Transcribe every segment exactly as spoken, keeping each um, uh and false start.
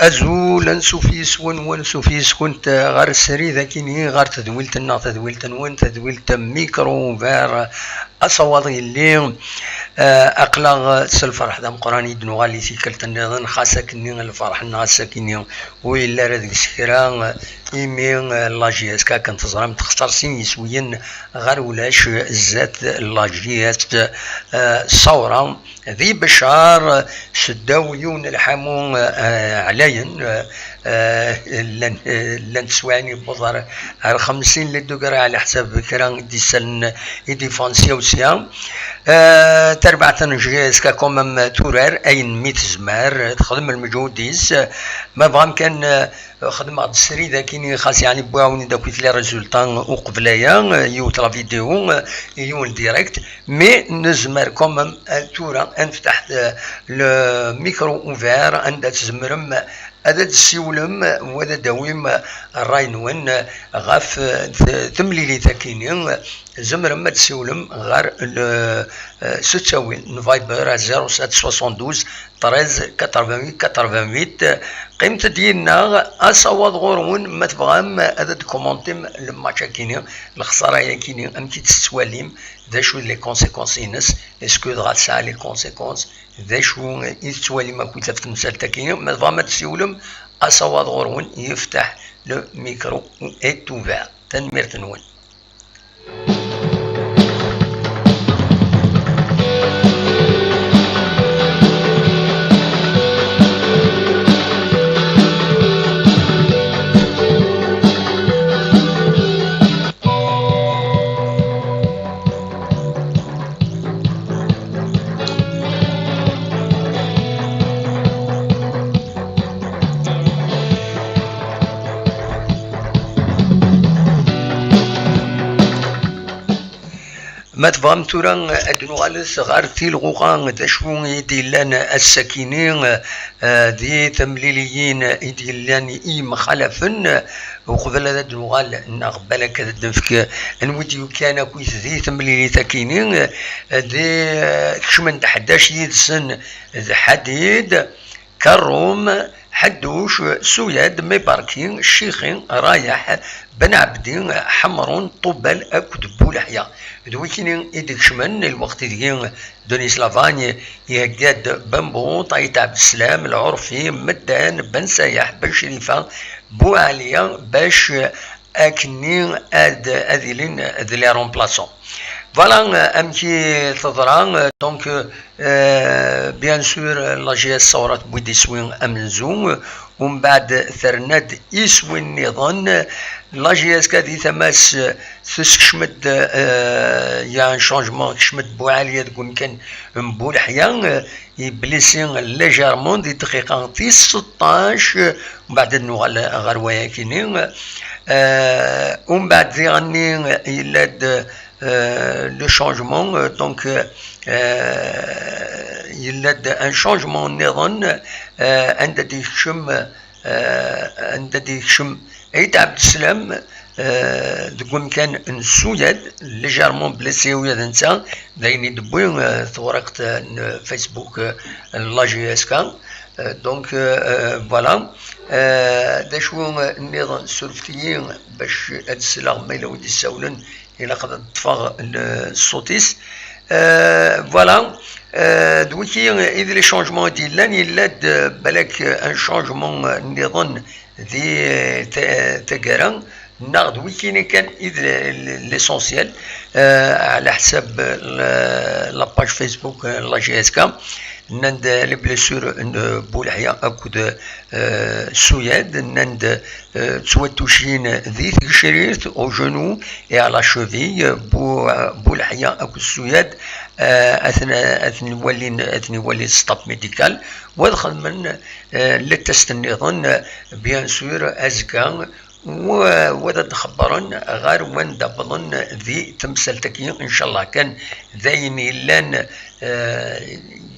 Azul, ansuf yes-wen, wansuf yes-kunt ɣer srid akini, ɣer tedwilt-nneɣ, tadwilt-nwen, tadwilt Micro Ouvert. Asawaḍ yelli, eh, aql-aɣ s lferḥ d ameqqran i d-nuɣal i tikkelt nniḍen, xas akkenni lferḥ-nneɣ ass-akini ur yelli ara deg-s kra, imi, eh, la J S K akken teẓram texṣer sin yiswiyen ɣer ulac zdat la J S, eh, Ṣawra. Di Beccar, seddaw yiwen n lḥamu, eh, ɛlayen, eh, eh, llan, eh, llan teswiɛin yewweḍ ar, ar xemsin les degrés ɛla ḥsab kra i d-isalen, i d-iffɣen sya u sya. Eh, tarbaɛt n J S K quand même turar ayen mi tezmer, texdem lmeǧhud-is. Ma bɣam kan, eh, xedmeɣ-d srid akini, xas yeɛni wwiɣ-awen-id akk les résultats uqbel aya, eh, yiwet la vidéo, eh, yiwen direct. Mais nezmer quand même, eh, tura ad nefteḥ, eh, le micro ouvert anda tzemrem ad d-tessiwlem u ad d-tawim ṛṛay-nwen ɣef, eh, t-, temlilit akini. Tzemrem ad d-tessiwlem ɣer le, eh, s ttawil n Viber à zéro sept soixante-douze treize quatre-vingt-huit quatre-vingt-huit. Qqimet-d yid-neɣ, asawaḍ ɣur-wen ma tebɣam ad d-commentim le match akini, lexsara yakini, amek i tt-tettwalim, d acu d les conséquences-ines, est-ce que dɣa tesɛa les conséquences, d acu i tettwalim akk ɣef temsalt-agi, ma tebɣam ad tessiwlem, asawaḍ ɣur-wen yefteḥ, le micro est ouvert. Tanemmirt-nwen. Ma tebɣam tura ad nuɣalet ɣer tilɣuɣa, d acu i d-yellan ass-akini, eh, di temliliyin i d-yellan i yemxalafen, uqbel ad d-nuɣal neɣ balak ad d-nefk anwa i d-yukan akkit di temlilit akini, eh, di, eh, kecmen-d ḥdac yid-sen d Ḥadid, Karum, Ḥedduc, Suyad, Mibarki, Ccixi, Rayeḥ, Ben Ɛebdi, Ḥemrun, Ṭubal akked Buleḥya. D wikini i d-ikecmen lweqt ideg Denis Lavagne ihegga-d Bambu, Ṭayit Ɛebdeslam, Lɛurfi, Meddan, Ben Sayeḥ, Ben Crifa, Buɛaliya, bac akkenni ad, ad ilin d les remplaçants. Voilà, euh, amek i teḍra, euh, donc, euh, bien sûr, la J S Ṣawra tewwi-d iswi amenzu, euh, umbeɛd terna-d iswi nniḍen. La J S K di tama-s, euh, tessekcem-d, euh, il y a un changement, tekcem-d Buɛaliya deg umkan n Buleḥya, euh, iblisi légèrement di dqiqa tis seṭṭac, umbeɛd ad nuɣal ɣer wayakini. Euh, umbeɛd diɣenni yella-d, euh, le changement, euh, donc, euh, yella-d un changement nniḍen, euh, anda d-yekcem, euh, anda d-yekcem Ɛid Ɛebdeslam, euh, deg umkan n Suyad, légèrement blessé ula d netta, d ayen i d-tewwi, euh, tewriqt, euh, n Facebook, euh, n la J S K. Euh, donc, euh, euh, voilà. Euh, d acu, euh, nniḍen, surfet-iyi bac ad sleɣ ma yella wid d-issawlen, ilaq ad ṭṭfeɣ le-, ṣṣut-is. Euh, voilà. Euh, d wiki i d les changements i d-yellan, yella-d, euh, balak, euh, un changement, euh, nniḍen di, euh, ta-, taggara, neɣ d wikini kan i d l-, l-, l'essentiel, euh, ɛla ḥsab, euh, la page Facebook, euh, la J S K, nnan-d les blessures n Buleḥya akked, euh, Suyad, nnan-d, euh, ttwatucin di tgecrirt, au genou et à la cheville, Bu-, Buleḥya akked Suyad, euh, ad ten-, ad ten-walin, ad ten-iwali staff médical, wa ad xedmen, euh, les tests nniḍen, bien sûr, azekka, wa-, wa ad d-xebbren ɣer wanda wwḍen di temsalt-agi, incallah kan d ayen yellan, euh,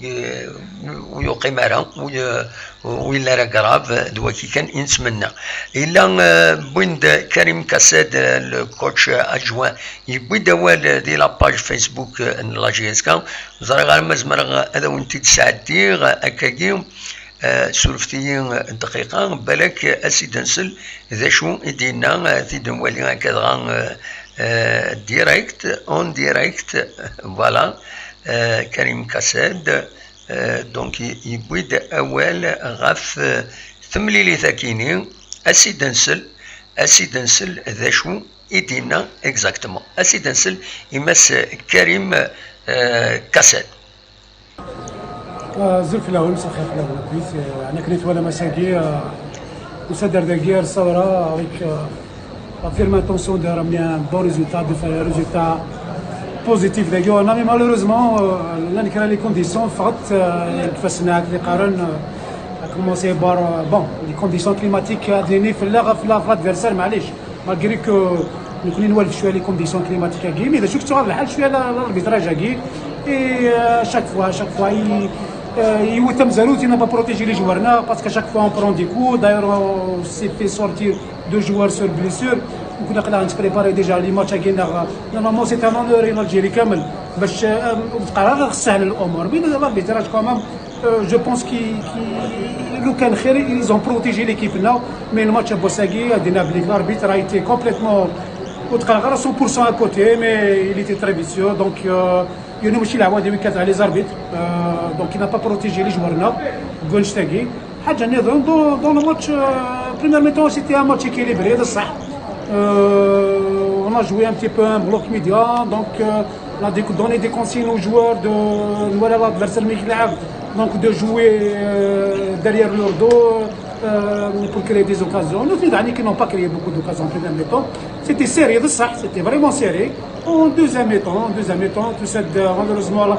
y-, ur yuqim ara, ur y-, ur yelli ara grave, d waki kan i nettmenna. Yella, euh, win d Karim Kassed, euh, le coach adjoint, yewwi-d awal di la page Facebook, euh, n la J S K. Ẓriɣ arma zemreɣ ad awen-t-id-sɛeddiɣ, euh, akkagi. Surfet-iyi dqiqa, balak ad s-id-nsel d acu i d-yenna, ad t-id-nwali akka dɣa, direct, en direct, voilà. Karim Kassed, donc, yewwi-d awal ɣef temlilit-akini. Ad s-id-nsel, ad s-id-nsel d acu i d-yenna exactement. Ad s-id-nsel i Mass Karim Kassed. Azul fell-awen, msixir fell-awen akkit. Ɛni akken i twalam ass-agi, usader dagi ar Sawra, avec la ferme intention de ramener un bon résultat, de faire un résultat positif dagi. Mais malheureusement, llan kra les conditions ffɣent deg ifassen-a, akken i qqaren, à commencer par, bon, les conditions climatiques, ad nini fell-aɣ, ɣef l'adversaire, maɛlic. Malgré que nekkni nwalef cwiya les conditions climatiques-agi, mais d acu k-tuɣal lḥal cwiya l'arbitrage-agi. Et à chaque fois, à chaque fois, il, euh, il, il n'a pas protégé les joueurs, non, parce qu'à chaque fois on prend des coups. D'ailleurs, on s'est fait sortir deux joueurs sur blessure. Donc on a préparé déjà les matchs-agi. Normalement, c'est un honneur en Algérie, quand même. Mais l'arbitrage, quand même, euh, je pense que, que, لو كان خير, ils ont protégé l'équipe, non, mais le match à Bossagui, à Dinablic, l'arbitre a été complètement, à cent pour cent à côté, mais il était très vicieux. Donc, euh, il y a eu aussi la voix des wickets à les arbitres, euh, donc il n'a pas protégé les joueurs, non, Gonchtagui. حاجة نظن dans, dans le match, euh, première mi-temps, c'était un match équilibré, de ça. Euh, on a joué un petit peu un bloc médian, donc, euh, on a donné des consignes aux joueurs de, voilà, l'adversaire, donc de jouer, euh, derrière leur dos, euh, pour créer des occasions. Nous, qui n'ont pas créé beaucoup d'occasions en première mi-temps. C'était serré, de ça, c'était vraiment serré. En deuxième mi-temps, en deuxième mi-temps, tout ça, malheureusement, là,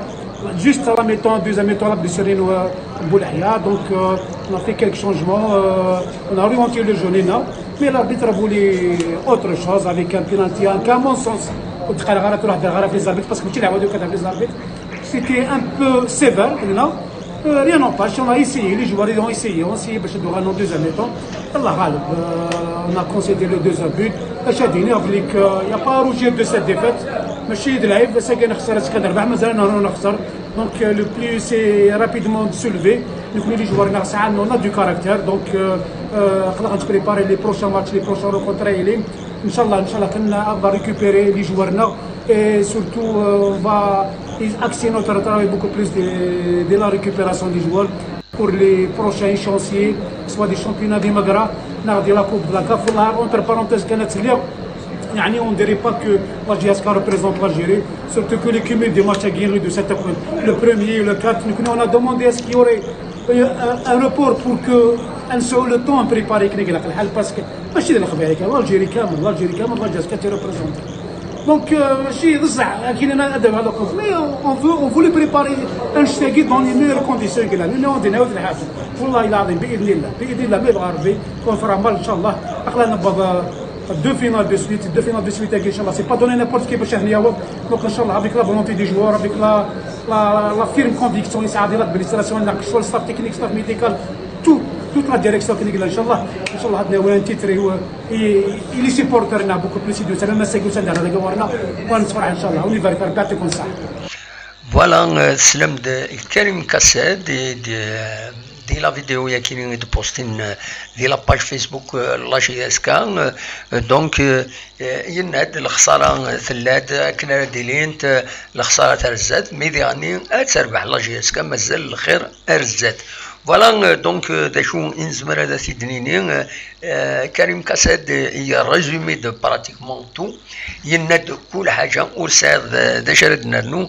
juste à la mi-temps, deuxième mi-temps, la blessure, euh, Boulaya. Donc, euh, on a fait quelques changements. Euh, on a orienté le jeu, là. Mais l'arbitre a voulu autre chose avec un penalty, un, à mon sens. كنت قال غير تروح دير غير في les arbitres parce que ماشي العواد كان في les arbitres. C'était un peu sévère, là. Euh, rien n'empêche, on a essayé, les joueurs, ils ont essayé, on a essayé باش ندوها en deuxième mi-temps. الله غالب, euh, on a concédé le deuxième but. اش هادي نغفليك, euh, y a pas à rougir de cette défaite. ماشي د العيب, بس كاين خسارة, كنربح, مازال نهار نخسر. Donc, euh, le plus, c'est rapidement de se lever. Donc, les joueurs, on a du caractère. Donc, euh, euh, on va préparer les prochains matchs, les prochains rencontres. إن شاء الله, إن شاء الله, on va récupérer les joueurs, non. Et surtout, euh, on va axer notre travail beaucoup plus de, de la récupération des joueurs pour les prochains échéanciers, soit des championnats de Magra, ناغ دي la coupe de la CAF. والله, entre parenthèses, كانت لي, يعني, on dirait pas que la J S K représente l'Algérie, surtout que le cumul des matchs à gagner de cette épreuve, le premier et le quatre, donc nous, on a demandé à ce qu'il y aurait, euh, un, un report pour que on ait le temps de préparer, parce que ماشي ديال الخبايا, l'Algérie كامل, l'Algérie كامل, la J S K تي représente. Donc, euh, ماشي بصح, كاين انا ادب على الخوف, mais on veut, on voulait préparer un stade dans les meilleures conditions كاين, mais on est, والله العظيم, باذن الله, باذن الله, ما يبغى ربي, كون فرا مال ان شاء الله. اقلا نبض deux finales de suite, deux finales de suite, ان شاء الله, c'est pas donné n'importe qui باش هنا ياوض. Donc ان شاء الله, avec la volonté des joueurs, avec la, la, la firme conviction, يسعى ديال l'administration, ناقشوا le staff technique, staff médical, tout, toute la direction كي نقول ان شاء الله, ان شاء الله هاد ناوي un titre, هو اي لي سيبورتور هنا beaucoup plus يدوز انا ما ساكن سند على داك ورنا, ونتفرح ان شاء الله, ونبارك ربي يعطيكم الصحه. Voilà, euh, teslam-d Karim Kassed, di, di, di la vidéo-yagi i d-postin, euh, di la page Facebook, euh, la J S K, euh, donc, euh, euh, yenna-d lexsara, euh, tella-d akken ara d-ilint, euh, lexsara terza-d, mi diɣen ad terbeḥ la J S K, mazal lxir ar zdat. Voilà, euh, donc, euh, d acu i nezmer ad t-id-nini, euh, euh, Karim Kassed, euh, i résumé-d pratiquement tout, yenna-d kul ḥaǧa, ur sɛiɣ d, d acu ara d-nernu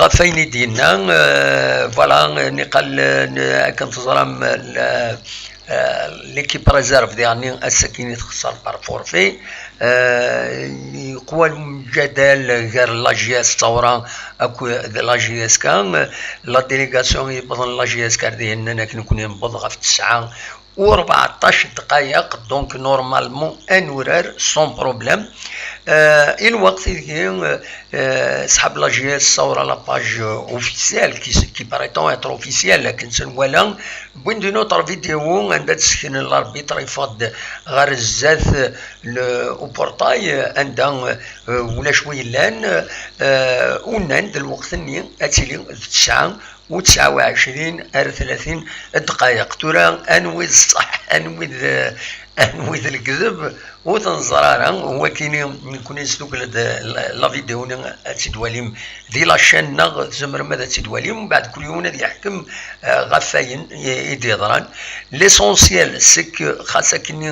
ɣef wayen i d-yenna, euh, voilà, euh, niqal, euh, n-, akken teẓram, euh, l'équipe réserve diɣen ass-agi i texṣer par forfait. Euh, yeqwa lemjadal gar la J S Sawra akked la J S K. La délégation yewwḍen la J S K ar dihin nnan akken nekkni newweḍ ɣef tesɛa u rbeɛṭac ddqayeq, donc normalement ad nurar sans problème. Euh, i lweqt ideg, euh, euh, sḥab la J S Sawra la page, euh, officielle qui, qui prétend être officielle, akken s-nwala, wwin-d une autre vidéo anda d-sseknen l'arbitre, yeffeɣ-d ɣer zdat le, au portail, euh, anda, euh, ulac wi yellan, euh, u nnan-d lweqt-nni ad tili d tesɛa u tesɛa u ɛecrin ar tlatin ddqayeq. Tura, anwi d ṣṣeḥ, anwi d, anwi d lekdeb, ur t-neẓri ara. Wakini, nekkni nesdukkel-d la, la vidéo-nni, ad tt-id-twalim di la chaîne-nneɣ, tzemrem ad tt-id-twalim, mbeɛd kul yiwen ad yeḥkem, eh, ɣef wayen i, i d-yeḍran. L'essentiel, c'est que xas akkenni,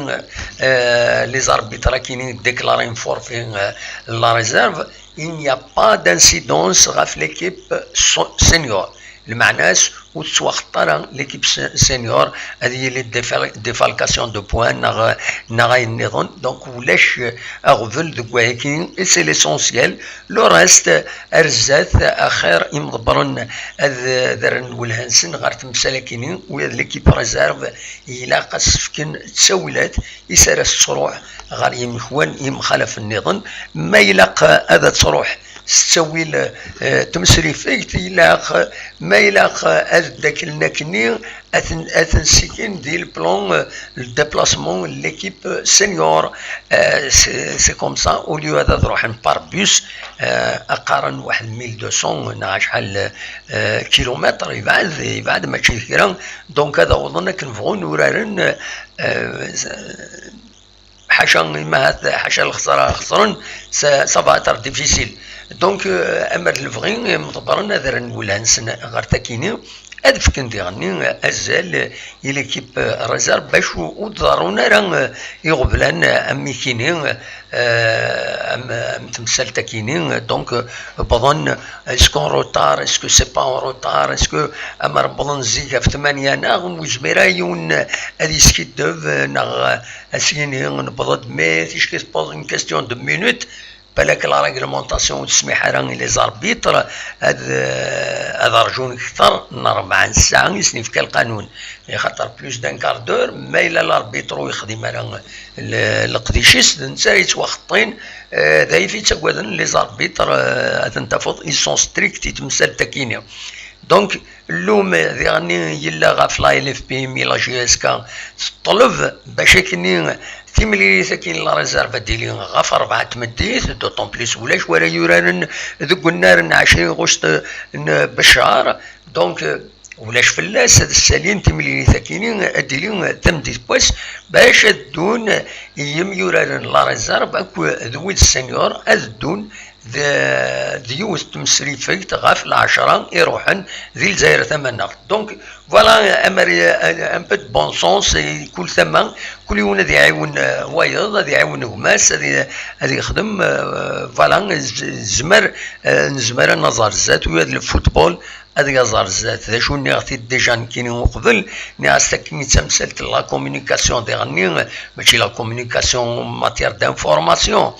eh, les arbitres akkenni déclarent forfait, eh, la réserve, il n'y a pas d'incidence ɣef l'équipe so-, senior. Lmeɛna-s, ur tettwaxeṭṭ ara l'équipe se-, senior, ad yili défal-, défalcation de points neɣ, neɣ ayen nniḍen. Donc, ulac, eh, aɣbel deg wayagi, et c'est l'essentiel. Le reste, ar zdat, axir imḍebbren ad, ad rren lwelha-nsen ɣer temsal-akini, ula d l'équipe réserve ilaq ad s-fken ttawilat is ara s-truḥ ɣer yimekwan yemxalafen nniḍen. Ma ilaq ad truḥ s ttawil, eh, temsrifegt, ilaq, ma ilaq ad ddaklen akkenni, ad ten-, ad ten-ssiken di le plan, eh, le déplacement n l'équipe senior. Eh, c'est, c'est comme ça, au lieu ad, ad ruḥen par bus, eh, qqaren waḥed mille deux cents neɣ acḥal, eh, kilomètres, yebɛed, yebɛed mačči d kra. Donc ad awḍen akken bɣun uraren, eh, ḥaca, ma ahat, ḥaca lexsara xesren, ça, ça va être difficile. Donc, euh, amer d lebɣi, imḍebbren ad rren lwelha-nsen ɣer takini, ad fken diɣenni azal i l'équipe réserve bac ur, ur d-ḍerrun ara, euh, iɣeblan am ikini, euh, am, am temsalt akini. Donc, euh, wwḍen, est-ce qu'en retard, est-ce que c'est pas en retard, est-ce que amer wwḍen zik ɣef tmanya neɣ ur yezmir ara yiwen ad yeskiddeb, euh, neɣ, euh, ad s-yini newweḍ-d, mais ticki tewweḍ une question de minutes, balak la réglementation ur tesmiḥ ara i les arbitres ad, ad rjun kter n rebɛa n ssaɛa i sen-yefka lqanun, axaṭer plus d'un quart d'heure, ma yella l'arbitre ur yexdim ara le-, leqdic-is, d netta ara yettwaxeṭṭin, eh, d ayf i ttaggaden les arbitres, eh, ad ten-tafeḍ, ils sont stricts i temsalt akini. Donc, llum diɣenni yella ɣef la L F P mi la J S K teṭṭleb bac akkenni timlilit akkin la réserve ad d-tili ɣef rebɛa n tmeddit, d'autant plus ulac wara yuraren deg unnar n ɛecrin ɣuct n Beccar. Donc, ulac fell-as ad ssalin timlilit akkin ad d-tili tameddit n wass bac ad ddun yimyuraren la réserve akked wid senior ad ddun d, d yiwet n temsrifegt ɣef lɛecṛa iruḥen di Lezzayer Tamaneɣt. Donc, voilà, amer, un peu de bon sens, i kul tama, kul yiwen ad iɛiwen, eh, wayeḍ, ad iɛiwen gma-s, ad i-, ad yexdem, eh, voilà, z-, zmer, eh, nezmer ad naẓer zdat, ula d le football ad yaẓer zdat. D acu nniɣ-t-id déjà nekkini uqbel, nniɣ-as-t akken d tamsalt n la communication diɣenni, mačči la communication en matière d'information.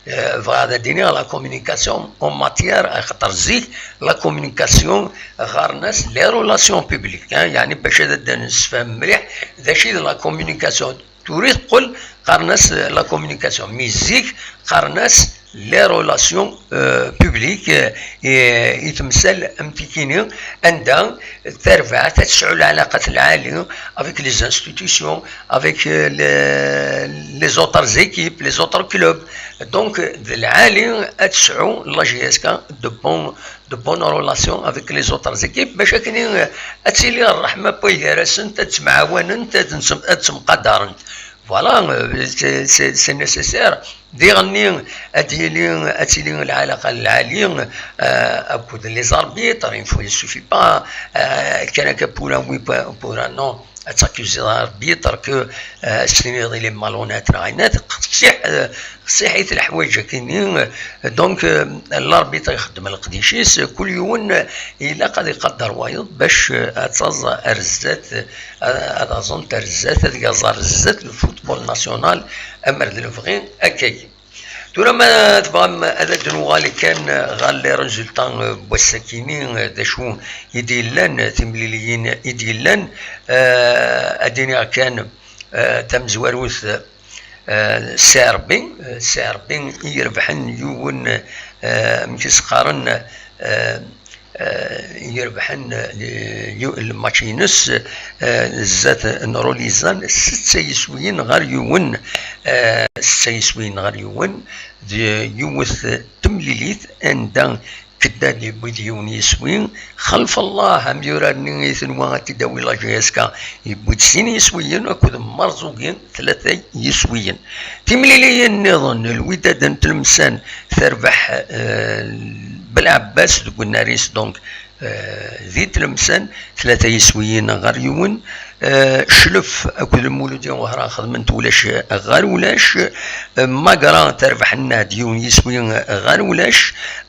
Eh, bɣiɣ ad d-iniɣ la communication en matière, axaṭer zik la communication ɣɣaren-as les relations publiques, hein, yeɛni bac ad, ad d-nessefhem mliḥ d acu i d la communication. Tura i teqqel qqaren-as la communication, mais zik qqaren-as les relations, euh, publiques, euh, i, i temsal am tikini, anda tarbaɛt ad tesɛu lɛalaqat lɛali avec les institutions, avec, euh, les, les autres équipes, les autres clubs. Donc, d lɛali ad tesɛu la J S K de bon, de bonnes relations avec les autres équipes, bac akken, euh, ad tili ṛṛeḥma n wagar-asent, ad ttemɛawanent, ad nsem-, ad ttemqadarent. Voilà, euh, c'est, c'est, c'est nécessaire. Diɣenni, ad yili, ad tili lɛalaqa lɛali, euh, akked les arbitres, il faut, il suffit pas, euh, quelqu'un pour un oui, pour, pour un non, ad takuziḍ arbitre que, euh, s-tiniḍ il est malhonnête, neɣ ayen, qessiḥ, euh, qessiḥit leḥwayeǧ akkenni. Donc, euh, l'arbitre ixeddem leqdic-is, kul yiwen ilaq ad iqadder wayeḍ bac, euh, ad taẓ ar zdat, ad, ad aẓent ar zdat, ad yaẓ ar zdat le football national, amer d lebɣi akkagi. Tura ma tebɣam ad d-nuɣal kan ɣer les résultats n wass-akini, d acu i d-yellan, timliliyin i d-yellan, eh, ad d-iniɣ kan, eh, tamezwarut, eh, C R B, eh, C R B i irebḥen yiwen, eh, amek i s-qqaren, eh, eh, i irebḥen, eh, li-, yu-, lmatch-ines, eh, zdat n Rolizan, setta yiswiyen ɣer yiwen, eh, setta yiswiyen ɣer yiwen, d yiwet temlilit anda Keddan yewwi-d yiwen yiswi, Xelf Allah, amyurar-nni i tenwa ad t-id-tawi la J S K, yewwi-d sin yiswiyen akked Merẓugi tlata yiswiyen. Timliliyin nniḍen, Lwidad n Tlemsan terbeḥ, eh, Belɛebbas deg unnar-is, donc, eh, di Tlemsan, tlata yiswiyen ɣer yiwen. Eh, Cclef akked Lmuludi Wehran xedmen-t ulac ɣer ulac. Eh, Magra terbeḥ Nnehd yiwen yiswi ɣer ulac.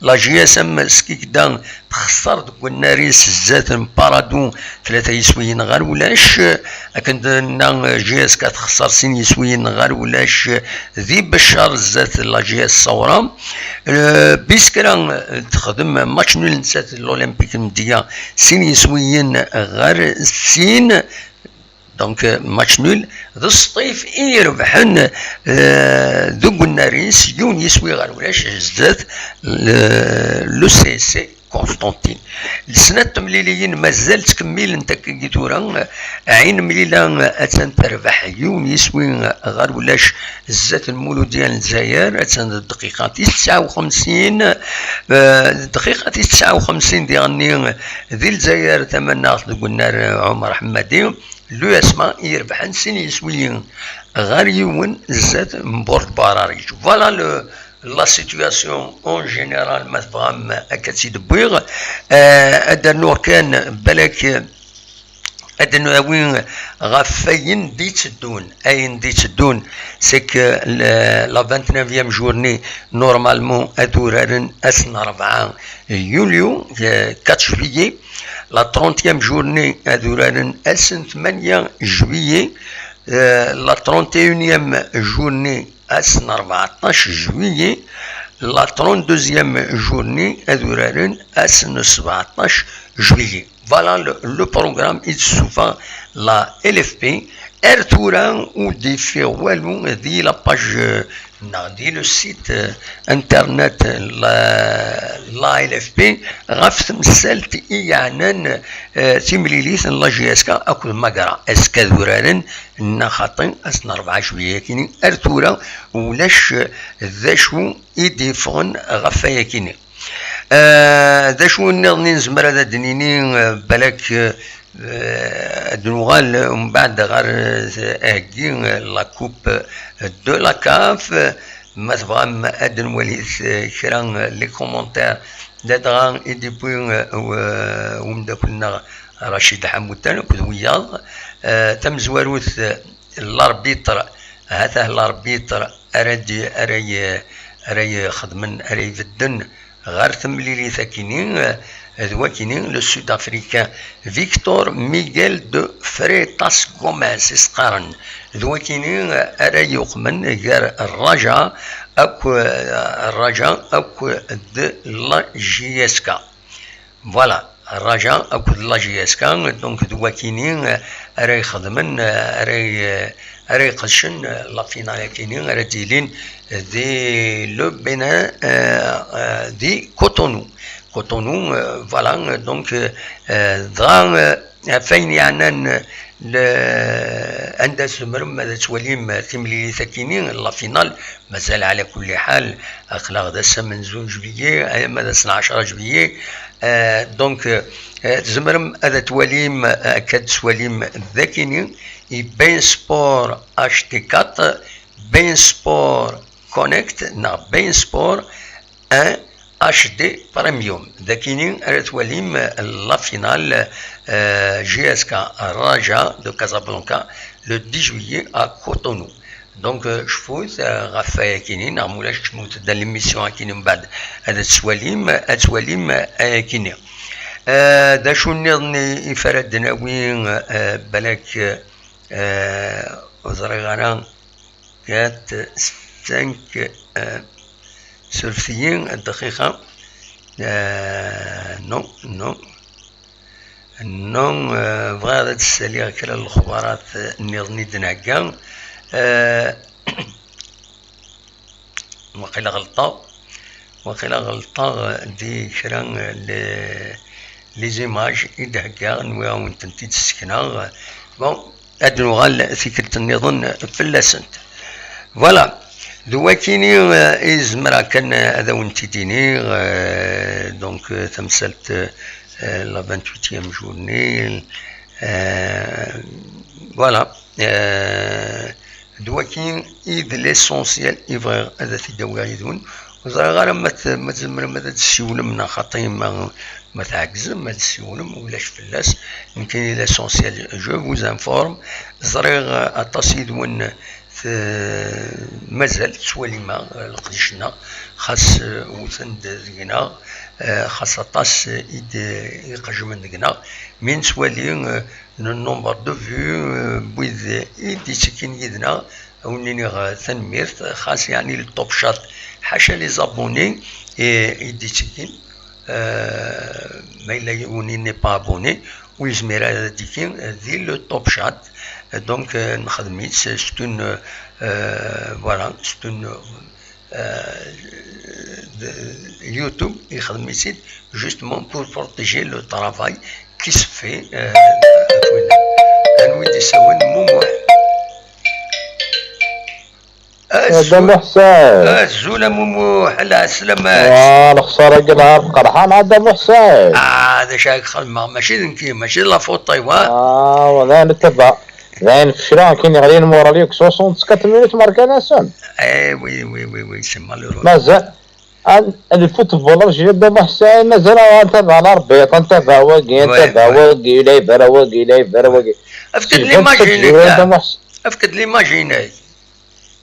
La J S M Skikda texṣer deg unnar-is zdat n Paradou tlata yiswiyen ɣer ulac. Akken d-nenna, J S K texṣer sin yiswiyen ɣer ulac di Beccar zdat la J S Sawra. Eh, Biskra, eh, texdem match nul nettat d l'Olympique n Mdiya, sin yiswiyen ɣer sin. Donc, eh, match nul. D Sṭif i irebḥen, eh, deg unnar-is, yiwen yiswi ɣer ulac, zdat le, le C C Constantine. Lesnat temliliyin mazal ttkemmilent akkagi tura. Ɛin Mlila attan terbeḥ yiwen yiswi ɣer ulac zdat Lmuludya n Lezzayer, attan d dqiqa tis tesɛa u xemsin, eh, dqiqa tis tesɛa u xemsin diɣenni di Lezzayer tamaneɣt deg unnar Ɛumar Ḥemmadi, l'U S M A i irebḥen sin yiswiyen ɣer yiwen zdat n Bord Bararij. Voilà le, la situation en général, ma tebɣam akka tt-id-wwiɣ. Eh, ad d-rnuɣ kan, balak, ad d-nawi ɣef wayen d-itteddun. Ayen d-itteddun, c'est que le, la vingt-neuvième journée, normalement, ad uraren ass n rebɛa yulyu, eh, quatre juillet. La trentième journée, ad uraren ass n tmanya juillet. Eh, la trente et unième journée, ass n rbeɛṭac juillet. La trente-deuxième journée, ad uraren ass n sbeɛṭac juillet. Voilà le, le programme i d-tessuffeɣ la L F P. Ar tura ur d-yeffiɣ walu di la page, euh, neɣ di le site, euh, internet la, la L F P ɣef temsalt i yeɛnan, euh, timlilit n la J S K akked Magra. Azekka ad uraren, nna xaṭi, ass n rebɛa juillet akini, ar tura ulac d acu i d-yeffɣen ɣef wayakini. Eh, d acu nniḍen i nezmer ad d-nini, eh, balak, eh, ad nuɣal mbeɛd ɣer, eh, aheggi, eh, la coupe de la CAF. Ma tebɣam ad d-nwali, eh, kra, eh, les commentaires, ladɣa i d-yewwi, eh, u-, eh, umeddakel-nneɣ Racid Ḥamutan akked wiyaḍ. Eh, tamezwarut, eh, l'arbitre, ha-t-ah l'arbitre ara d-, ara y-, ara ixedmen, ara ibedden ɣer temlilit akini, eh, d wakini, le Sud-Africain Victor Miguel de Freitas Gomes i s-qqaren. D wakini, eh, ara yuqmen gar Raja akk, eh, Raja akked la J S K. Voilà, Raja akked la J S K, donc d wakini, eh, ara ixedmen, eh, ara i-, ara iqedcen, eh, la finale akini, ara d-ilin di le Bénin, eh, eh, di Cotonou. Cotonou, eh, voilà, donc, eh, dɣa, eh, ɣef wayen yeɛnan, eh, le-, anda tzemrem ad twalim timlilit akini, la finale, mazal ɛla kulli ḥal, aql-aɣ d ass amenzu n juillet, ama d ass n ɛecṛa juillet, eh, donc, eh, tzemrem ad twalim, eh, akka ad twalim d akini, i Bein Sport H D quatre, Bein Sport Connect, neɣ Bein Sport un H D Premium. D akini ara twalim, eh, la finale, eh, J S K Raja de Casablanca le dix juillet à Cotonou. Donc, eh, cfut, eh, ɣef wayakini, neɣ mulac cnut-d l'émission akini mbeɛd ad twalim, ad twalim, eh, ayakini. Eh, d acu nniḍen i, i fara d-nawi, eh, balak, eh, ur ẓriɣ ara, quatre, cinq, euh, surfet-iyi dqiqa. Euh, non, non. Non, euh, bɣiɣ ad d-ssaliɣ kra n lexbarat, euh, nniḍen i d-nhegga. Euh, waqila ɣelṭeɣ. Waqila ɣelṭeɣ di kra, euh, les, les images i d-heggaɣ, nwiɣ-awen-tent-id ssekneɣ. Bon, ad nuɣal tikkelt nniḍen fell-asent. Voilà. D wakini, eh, i zemreɣ kan, eh, ad awen-t-id-iniɣ, eh, donc, eh, tamsalt, eh, la vingt-huitième journée, eh, voilà, eh, d wakin i d l'essentiel i bɣiɣ ad t-id-awiɣ yid-wen. Ur ẓriɣ ara ma t-, ma tzemrem ad d-tessiwlem neɣ xaṭi ma, ma tɛegzem ad d-tessiwlem, ulac fell-as. Nekkini l'essentiel, je vous informe. Ẓriɣ, eh, aṭas yid-wen t-, mazal ttwalim-aɣ, eh, leqdic-nneɣ, xas, eh, wten-d deg-neɣ, eh, xas aṭas, eh, i d-, i iqejmen deg-neɣ, mi nettwali, eh, le nombre de vues, eh, n wid i d-ittekkin yid-neɣ, ad wen-iniɣ, eh, tanemmirt, xas yeɛni le top chat, ḥaca les abonnés, eh, i d-ittekkin, eh, ma yella yiwen i n'est pas abonné, ur yezmir ara ad d-ikki, eh, di le top chat. Donc, eh, nexdem-itt, c'est une, eh, voilà, c'est une, eh, de, YouTube ixdem-itt-id justement pour protéger le travail qui se fait, eh, à Twinna. Anwi d-isawlen? Mumuḥ. Azul. Dda Muḥ Saɛid. Azul a Mumuḥ, ɛla sselamat. Ah, lexsara-agi lɛar qerḥan, a Dda Muḥ Saɛid. Ah, d acu ara k-xedmeɣ? Mačči d nekki, mačči d la faute-iw, ah. Ah, wala, nettabaɛ. Dayen fecleɣ, akken yeɣli lmural yakk soixante-quatre minutes markan-asen. Eh, oui, oui, oui, oui, c'est malheureux. Mazal, an-, le football algérien, Dda Muḥ Saɛid, mazal ad ntabaɛ l'arbitre, ad ntabaɛ wagi, ad ntabaɛ wagi, la iberra wagi, la iberra wagi. Efk-d l'image-inek, Dda Muḥ Saɛid. Efk-d l'image-inek.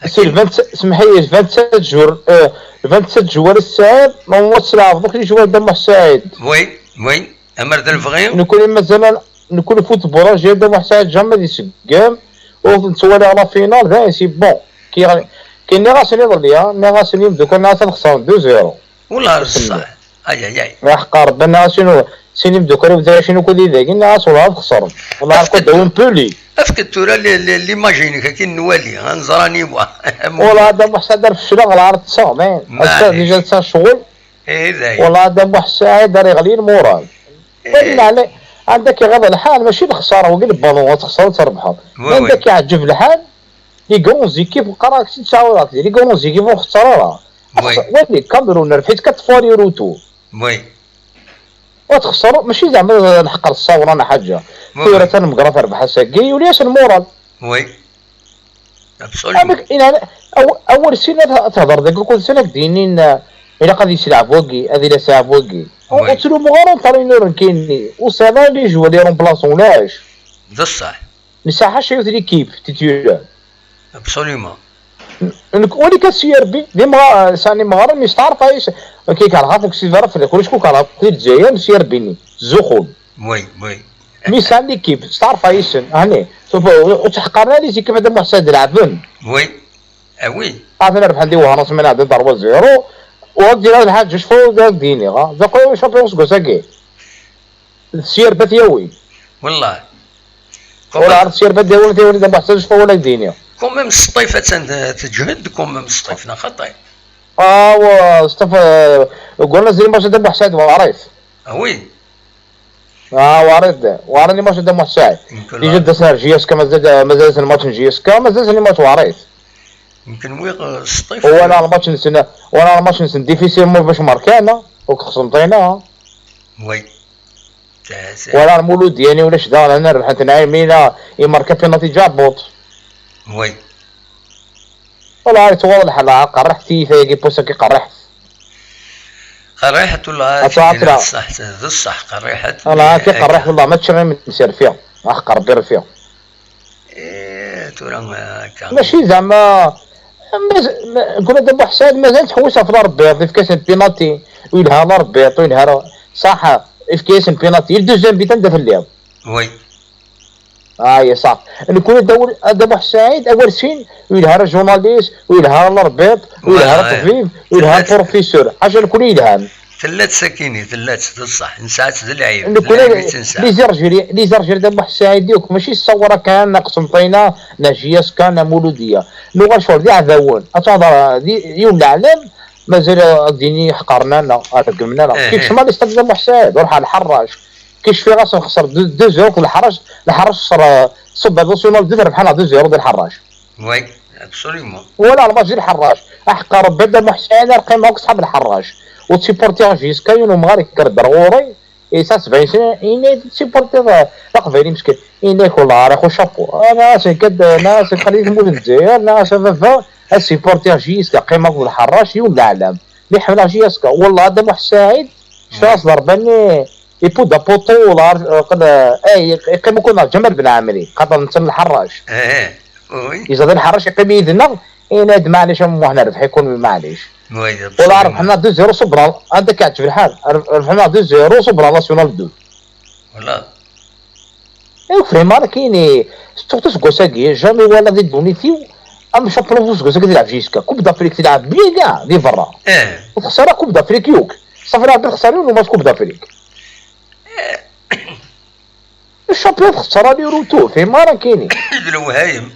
Si le vingt-sept, semḥ-iyi, le vingt-sept juin, euh, le vingt-sept juin, Saɛid, ma ur tleɛbeḍ akk les joueurs, Dda Muḥ Saɛid. Oui, oui. Amer d lebɣi. Nekkni mazal, nekkni football algérien, Dda Muḥ Saɛid, jamais d-iseggem. Ur t-nettwali ɣer la finale, dayen, c'est bon. Ki, ki nniɣ-asen iḍelli, ha, nniɣ-asen i yimdukal, nniɣ-asen ad xesren deux zéro. Wala d ṣṣeḥ. Ay, ay, ay. Aḥeqqa Rebbi, nniɣ-asen sin imdukal-iw d acin ukud idagi, nniɣ-as wala ad xesren. Wala ad kudawin puli. Efk-d tura li, li, l'image-inek akin nwali, ad nẓer aniwa. Wala Dda Muḥ Saɛid ar fecleɣ, la ar ṭṭseɣ, dayen. Ass-a déjà ṭṭseɣ ccɣel. Eh, dayen. Wala Dda Muḥ Saɛid ar iɣli lmural. Wali, ɛandek iɣiḍ lḥal, mačči d lexsara, wagi d lbaḍu, ad txesreḍ, ad trebḥeḍ. Anda k-iɛǧeb lḥal, les grandes équipes, qqareɣ-ak-tt-id, ttɛawadeɣ-ak-tt, les grandes équipes ur xeṣṣer ara. Wali, Cameroun, rebḥit quatre fois aller retour. Ur txeṣṣer, mačči zeɛma d lḥeqq ar ṣṣawra neɣ ḥaǧa. Tura Tanemgra terbeḥ ass-agi, yuli-as lmural. Absolument. Amek, ina, aw-, awal sin ad, ad tehder deg ukud sin ad k-d-yinin, eh, ilaq ad yesleɛb wagi, ad ilaseɛb wagi. Ur ttlumu ara entraîneur nekkini. Ur sɛiɣ ara les joueurs, les remplaçants, ulac. D ṣṣeḥ. Nesɛa ḥaca yiwet l'équipe titulaire. Absolument. N-, nekk, wali kan C R B, d imɣa-, sɛan imɣaren, yesteɛref ayis, kikerhat deg Sidi Berra fell-ak, ulac kukerhat di Lezzayer, C R B-nni, ttzuxxun. Oui, oui. Mi sɛan l'équipe, steɛref ayis-en, hani, ur ttḥeqqaren ara les équipes ad am-ḥsad lɛeben. Oui. Ah oui. Atan rebḥen di Wehran, semman ɛeddan trois zéro, u ad d-iniɣ lḥaǧ, acfu d ad d-iniɣ, ha? D aqu champion seg wass-agi. D sirbat yawi. Wallah. Ur ɛarf sirbat yawi, yawi d ameḥsas, acfu wala d-iniɣ. Quand même Sṭif attan, eh, teǧhed, quand même Sṭif, neɣ xaṭi? Ah, wa, Sṭif, eh, deg wannaz-nni mačči d ameḥsad, weɛrit. Ah oui. Ah, weɛrit, weɛrit-nni mačči d ameḥsad. Déjà d ass n J S K, mazal, mazal-asen lmatch n J S K, mazal-asen lmatch weɛrit. Yemken wi, eh, Sṭif. Walaɣ lmatch-nsen, walaɣ lmatch-nsen difficile, ma bac merkan, ur k-xesren ṭayna. Oui. Walaɣ Lmulud Yani ulac daɣen, ana rebḥen-ten Ɛimina, imerka penalty ǧabuṭ. Oui. Walaɣ yettwaḍ lḥal, qerriḥet tiyita-agi, pusa-agi qerriḥet. Qerriḥet, walaɣ, d ṣṣeḥ, d ṣṣeḥ, qerriḥet. Walaɣ, agi qerriḥet, walaɣ, mačči imi n-, s-, rfiɣ. Aḥeqq Rebbi rfiɣ. Eh, tura, eh, akka. Mačči zeɛma, maz-, ma-, nekkni d abuḥsad, mazal ttḥewwis ɣef Larbiṭ, yefka-asen penalty, u yelha Larbiṭ, u yelha ra-, ṣaḥ, yefka-asen penalty, il deuxième but anda telliḍ. Oui. Ah, ya ṣaḥ. Nekkni d awal, d abuḥsad, awal sin, u yelha ra journaliste, u yelha ra Larbiṭ, u yelha ra ṭṭbib, u yelha ra professeur. Ḥaca nekkni yelhan. Tella-tt sakini, tella-tt, d ṣṣeḥ, nesɛa-tt d lɛib, d lɛib i tt-nesɛa. Les Algériens, les Algériens d amuḥ Saɛid yakk, mačči s ṣṣawra kan, neɣ Qsenṭina, neɣ J S K, neɣ Muludiya. Nuɣal ccɣel d iɛdawen. Ad tuhḍer di, yiwen leɛlam, mazal ad d-yini ḥeqren-aneɣ, reggmen-aneɣ. Kif cma l'istad d amuḥ Saɛid, ruḥ ar Lḥerrac. Kif cfiɣ-as nxeṣṣer deux zéro d Lḥerrac, Lḥerrac xeṣṣer, eh, Super National deux, rebḥen deux zéro d Lḥerrac. Oui. Absolument. Wala lmajri lḥerrac. Aḥeqqa Rebbi, Dda Muḥsin, ar qqimeɣ akk ṣḥab lḥerrac. Ur ttipurtiɣ jiska yiwen umɣar yekker-d ar ɣur-i, yesɛa sebɛin sna, ini-d ttipurtiɣ, eh, Aqbayli meskin. Ini-ak, wallah, ara xu chapeau. Ana asen kad, ana asen xali tmut n Lezzayer, ana asen baba, ad ttipurtiɣ jiska, qqimeɣ akked lḥerrac, yiwen leɛlam. Mi ḥemmleɣ jiska, wallah, Dda Muḥ Saɛid, cfiɣ-as ḍerba-nni, ipudd apuṭu, wallah, ar-, qel-, eh, yeqqim akk ar Ǧamal Ben Ɛamri, xaṭer netta n lḥerrac. Eh, oui. Yeẓra lḥerrac yeqqim yid-neɣ, yenna-d, "Maɛlic, a Muḥ, nerbeḥ-iken, maɛlic." Oui, absolument. Wala rebḥen-aɣ deux zéro, ṣubber, anda k-iɛǧeb lḥal, rebḥen-aɣ deux zéro, ṣubber National deux. Voilà. Ur fhimeɣ ara kini, surtout seg wass-agi, jamais wala di ddunit-iw, am champion useggas-agi tilɛeb jiska. Coupe d'Afrique tilɛeb bien kra di berra. Eh. Ur texṣer ara Coupe d'Afrique yakk. Safi Rebbi texṣer yiwen umas Coupe d'Afrique. Eh. Champion texṣer aller retour, fhimeɣ ara kini. D lewhayem.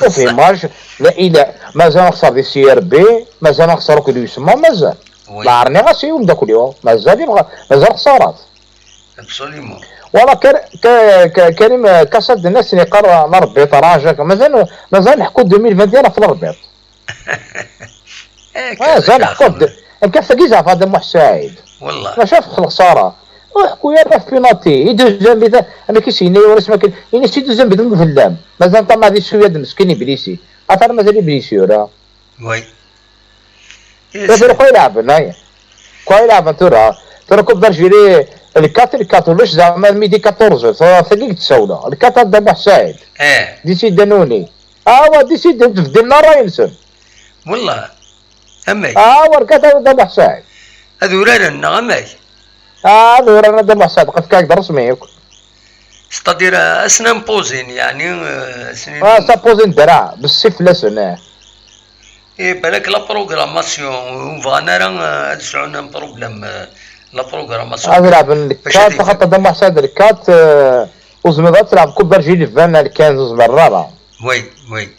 Ur fhimeɣ ara, la ila, mazal nexṣer di C R B, mazal nexṣer akked U S M A, mazal. Oui. La rniɣ-as i umeddakel-iw, mazal yebɣa, mazal xsarat. Absolument. Wala Kar-, Ka-, Ka-, Karim, eh, Kasad d-nnas yeqqar, eh, l'arbitrage, mazal, mazal nḥekku deux mille vingt et un ɣef l'arbitre. Eh, mazal nḥekku d-, amek tagi zeɛfa Dda Muḥ Saɛid. Wallah. Maca ɣef lexsara. Ur ḥekku ara ɣef penalty. I deuxième but, amek i s-yenna yiwen asmi akken, ini-as i deuxième but n ufellem. Mazal ṭamaɛ di Suyad meskin iblisi. Atan mazal iblisi ura. Oui. Yes. Tura kwa ilɛeben, ay. Kwa ilɛeben tura. Tura Coupe d'Algérie, le quatre, le quatre, ulac zeɛma midi quatorze, tura tagi i d-tsawla. Le quatre a Dda Muḥ Saɛid. Eh. Décidé-d anuni. Awa, décidé-d, beddlen ṛṛay-nsen. Wallah. Amek? Awa, le quatre a Dda Muḥ Saɛid. Ad uraren, neɣ amek? Ah, ad uraren a Dda Muḥ Saɛid, qed kak d ṛṛesmi yakk. C'est-à-dire, euh, ad sen-imposin, yeɛni, euh, ad sen-, ah, s'imposin ddreɛ, bessif fell-asen, eh. Eh, balak la programmation, ur bɣan ara, euh, ad sɛun un problème, euh, la programmation. Ad lɛeben le quatre, xaṭer Dda Muḥ Saɛid le quatre, euh, ur zmireḍ ad tleɛbeḍ Coupe d'Algérie le vingt, le quinze, ur zmireḍ ara. Oui, oui.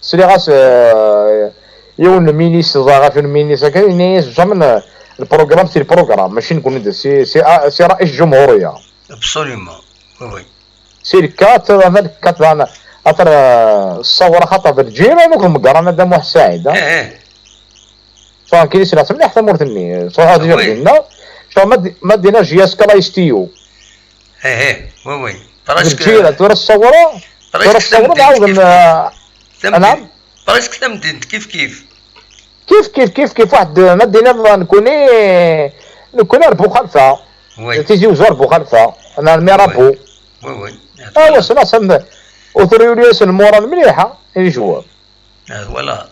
Sliɣ-as, euh, yiwen n lminis, ẓriɣ ɣef lminis akka, yenna-yas, jamais, euh, le programme, c'est le programme, mačči nekkni d, c'est, c'est, ah, c'est ṛṛaïs ǧumhuriya. Absolument, oui, oui. Si le quatre, ama le quatre, ater, euh, ṣṣawra xaṭer d lǧiran akk meggren a Dda Muḥ Saɛid, ah. Eh, eh. Ṣṣawra kini sliɣ-tt mliḥ tamurt-nni, ṣṣawra di dinna, ṣṣawra ma d-, ma d-yenna J S K la S T U. Eh, eh, oui, oui. D lǧiran, tura ṣṣawra, tura ṣṣawra d ɛawden, euh, anɛam? Presque tamdint kif kif. Kif kif, kif kif, waḥed, ma d-yenna nekkuni, nekkuni ar Buxalfa. Oui. Tizi Uzzu ar Buxalfa, ana Mirabeau. Oui, oui. Ah, wassen asen, ur turi uri asen lmural mliḥ, ah, i joueurs. Ah, voilà.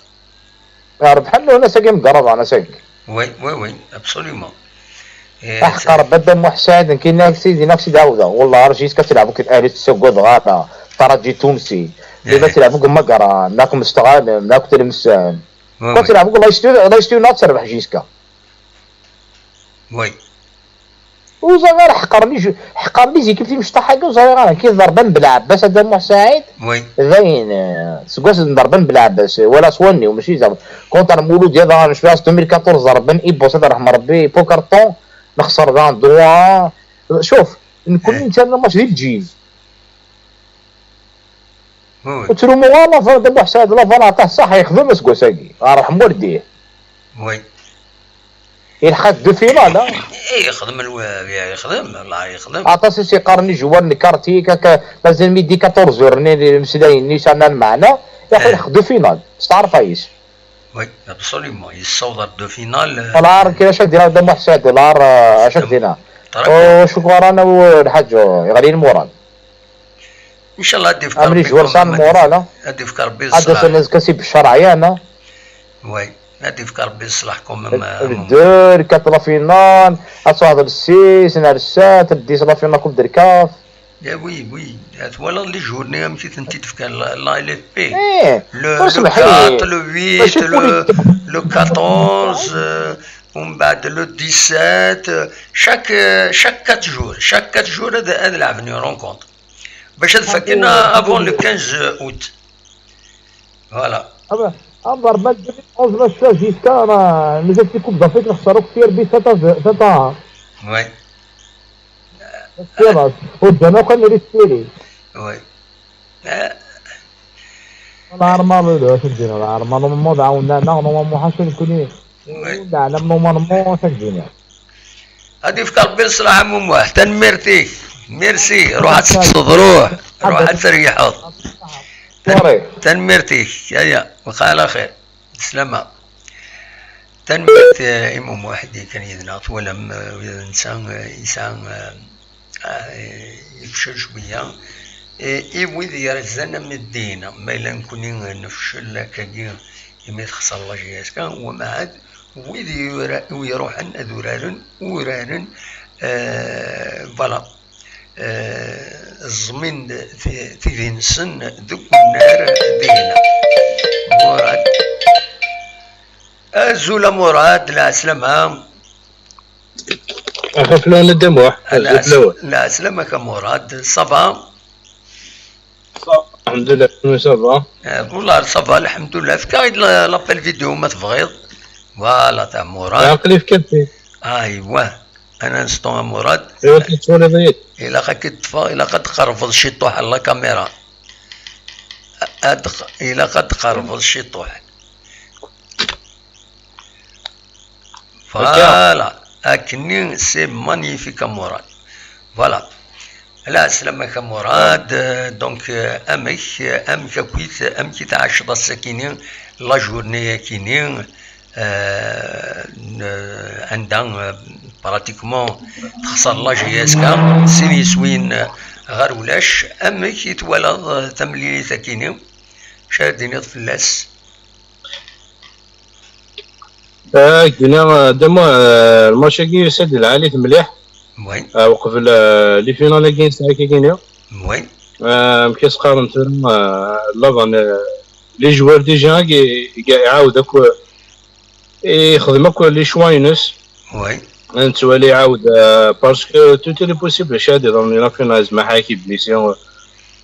Rebḥen, ass-agi mgerraḍen, ass-agi. Oui, oui, oui, absolument. Eh, aḥeqqa Rebbi a Dda Muḥ Saɛid, nekk yenna-ak sidi, nekk si d-ɛawdeɣ. Wallah, ar jiska tleɛb akked Ahli, ur ttaggadeɣ ara. Taraǧi Tunsi. Dima tleɛb akked Magra, nekk mesteɣalen, nekk Tlemsan. Wa tleɛb akked Laystu, Laystu neɣ ad terbeḥ jiska. Oui. Ur ẓriɣ ara, ḥeqren-i ju-, ḥeqren-i zik timecṭaḥ-agi, ur ẓriɣ ara. Kif ḍerben Belɛebbas a Dda Muḥ Saɛid, dayen, eh, seg wass n ḍerben Belɛebbas, eh, wala s wanni-w, mačči zeɛma. Contre Mulud, ya daɣen, cfiɣ-as deux mille quatorze ḍerben, i Bos ad ṛeḥm Rebbi, Pokerton, nexṣer daɣen trois. Cuf, nekkni nettarra mačči di lǧib. Oui, oui. Ur ttrumu ara Lafan, Dda Muḥ Saɛid, Lafan aṭas ṣaḥ yexdem aseggas-agi. Ṛḥem waldih. Oui. Ilḥa-d deux finales, ah. Eh, yexdem lwa-, yexdem, la yexdem. Aṭas i s-yeqqaren i joueurs n quartier, kaka, mazal midi quatorze heures, nni, imeslayen-nni yesɛan lmeɛna, yaqi ilḥeq deux finales, s tɛerfa-is. Oui, absolument. Yessaweḍ ar deux finales, euh, dollar, kra acu ak-d-yenna Dda Muḥ Saɛid, dollar, euh, acu ak-d-yenna. Oh, cukran, a lḥaǧ, yeɣli lmural. Inchallah, ad d-ifk Rebbi quand même, ad d-ifk Rebbi ṣṣelah. Ad d-asen azekka si Beccar ɛyan, ah. Oui, ad d-ifk Rebbi ṣṣelah quand même, euh, le deux, le quatre la finale, ad tṛuḥeḍ le six, neɣ le sept, le dix la finale Coupe de la caf. Eh oui, oui. Twalaḍ les journées amek i tent-id-fkan la, la L F P. Eh, le, le quatre, le huit, le, le quatorze, euh, umbeɛd le dix-sept, euh, chaque, euh, chaque quatre jours, chaque quatre jours ad, ad lɛeben une rencontre. Bac ad fakken, euh, avant le quinze août. Voilà. Ah ben, ah, ضربات deux mille onze, ma شفت jusqu'à, ma, مازال في Coupe d'Afrique نخسروا كثير ب sept à zéro. Oui. Ur ǧǧan akk ad nili s tili. Oui. Euh, Ɣer Malu d acu d-yenna, ɣer Malu Muḥ d ɛawnen-aneɣ, normalement ḥaca nekkni. Ur neɛlam normalement acu d-yenna. Ad yefk Rebbi leṣlaḥ a Muḥ, tanemmirt-ik. Merci, ruḥ ad teṭṭseḍ, ruḥ, ruḥ ad teryiḥeḍ. Sorry. Tanemmirt-ik, aya, waqil axir. Slama. Tanemmirt, eh, i Muḥ Muḥ i d-yekkan yid-neɣ. Twalam, eh, ula d netta, eh, yesɛa, eh, ah, eh, yefcel cwiya. Eh, i wid yerzan am ddin, ma yella nekkni nefcel akkagi imi texṣer la J S K, wamɛad wid yura-, iruḥen ad uraren, uraren, eh, voilà. Eh, ẓẓmin ti-, tidi-nsen deg unnar dihin. Murad. Azul a Murad, lɛeslama. Axef lawan a Dda Muḥ, azul fell-awen. Lɛeslama-k a Murad, ça va? Alḥemdulillah, kunwi ça va? Eh, wallah ça va, alḥemdulillah. Efk-aɣ-id la-, l'appel vidéo ma tebɣiḍ. Voilà, ta Murad. Aql-i fkiɣ-t-id. Aywa. Ad n-nseṭṭu a Murad. Iwa tettwaliḍ-iyi-d? Ilaq ad k-ṭṭfeɣ, ilaq ad tqerrbeḍ ciṭuḥ ɣer la caméra. Ad q-, ilaq ad tqerrbeḍ ciṭuḥ. Voilà. Akkenni, c'est magnifique a Murad. Voilà. Lɛeslama-k a Murad. Euh, donc, euh, amek, euh, amek akkit, amek i tɛaceḍ ass-akini, la journée-akini, euh, n-, anda, euh, pratiquement texṣer la J S K, sin yiswiyen, euh, ɣer ulac, amek i twalaḍ, euh, tamlilit-akini? Acu ara d-tiniḍ fell-as? Ah, gina, ah, Dda Muḥ, ah, lmac-agi yusa-d lɛali-t mliḥ. Oui. Ah, uqbel, ah, les finales-agi nesɛa kagini. Oui. Ah, amek i s-qqaren tura, ah, laban, ah, les joueurs déjà i, i, iɛawed akk, ixdem akk les choix-ines. Oui. Nettwali iɛawed, ah, parce que tout est possible, acu ad iḍren di la finale, zmaḥ ak-iblisi,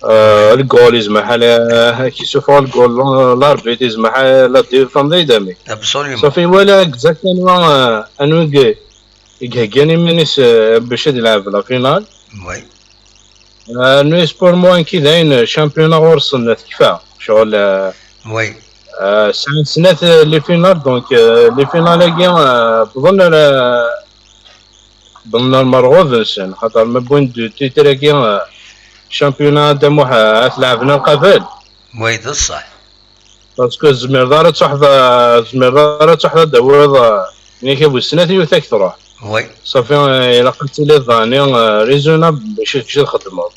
euh, le goal, zmaḥ ala, euh, ak-isuffeɣ le goal, euh, l'arbitre, zmaḥ ala, la défense, d idami. Absolument. Safi, wala exactement, euh, anwa i, i iheggan iman-is, euh, bac ad ilɛeb la finale. Oui. Euh, nous, pour moi, nekki dayen, championnat ɣur-sen tekfa. Ccɣel, euh, oui. Euh, sɛan snat, euh, les finales, donc, euh, les finales-agi, euh, wwḍen ar, euh, wwḍen ar merɣub-nsen, xaṭer ma wwin-d titre-agi, euh, championnat Dda Muḥ, euh, ad t-leɛben ar qabel. Oui, d ṣṣeḥ. Parce que tzemreḍ ara ad tuḥeḍ, tzemreḍ ara ad tuḥeḍ ad d-tawiḍ, euh, yak bu snat yiwet ad k-truḥ. Oui. Safi, euh, ilaq ad tiliḍ daɣen, euh, raisonnable bac ad txedmeḍ.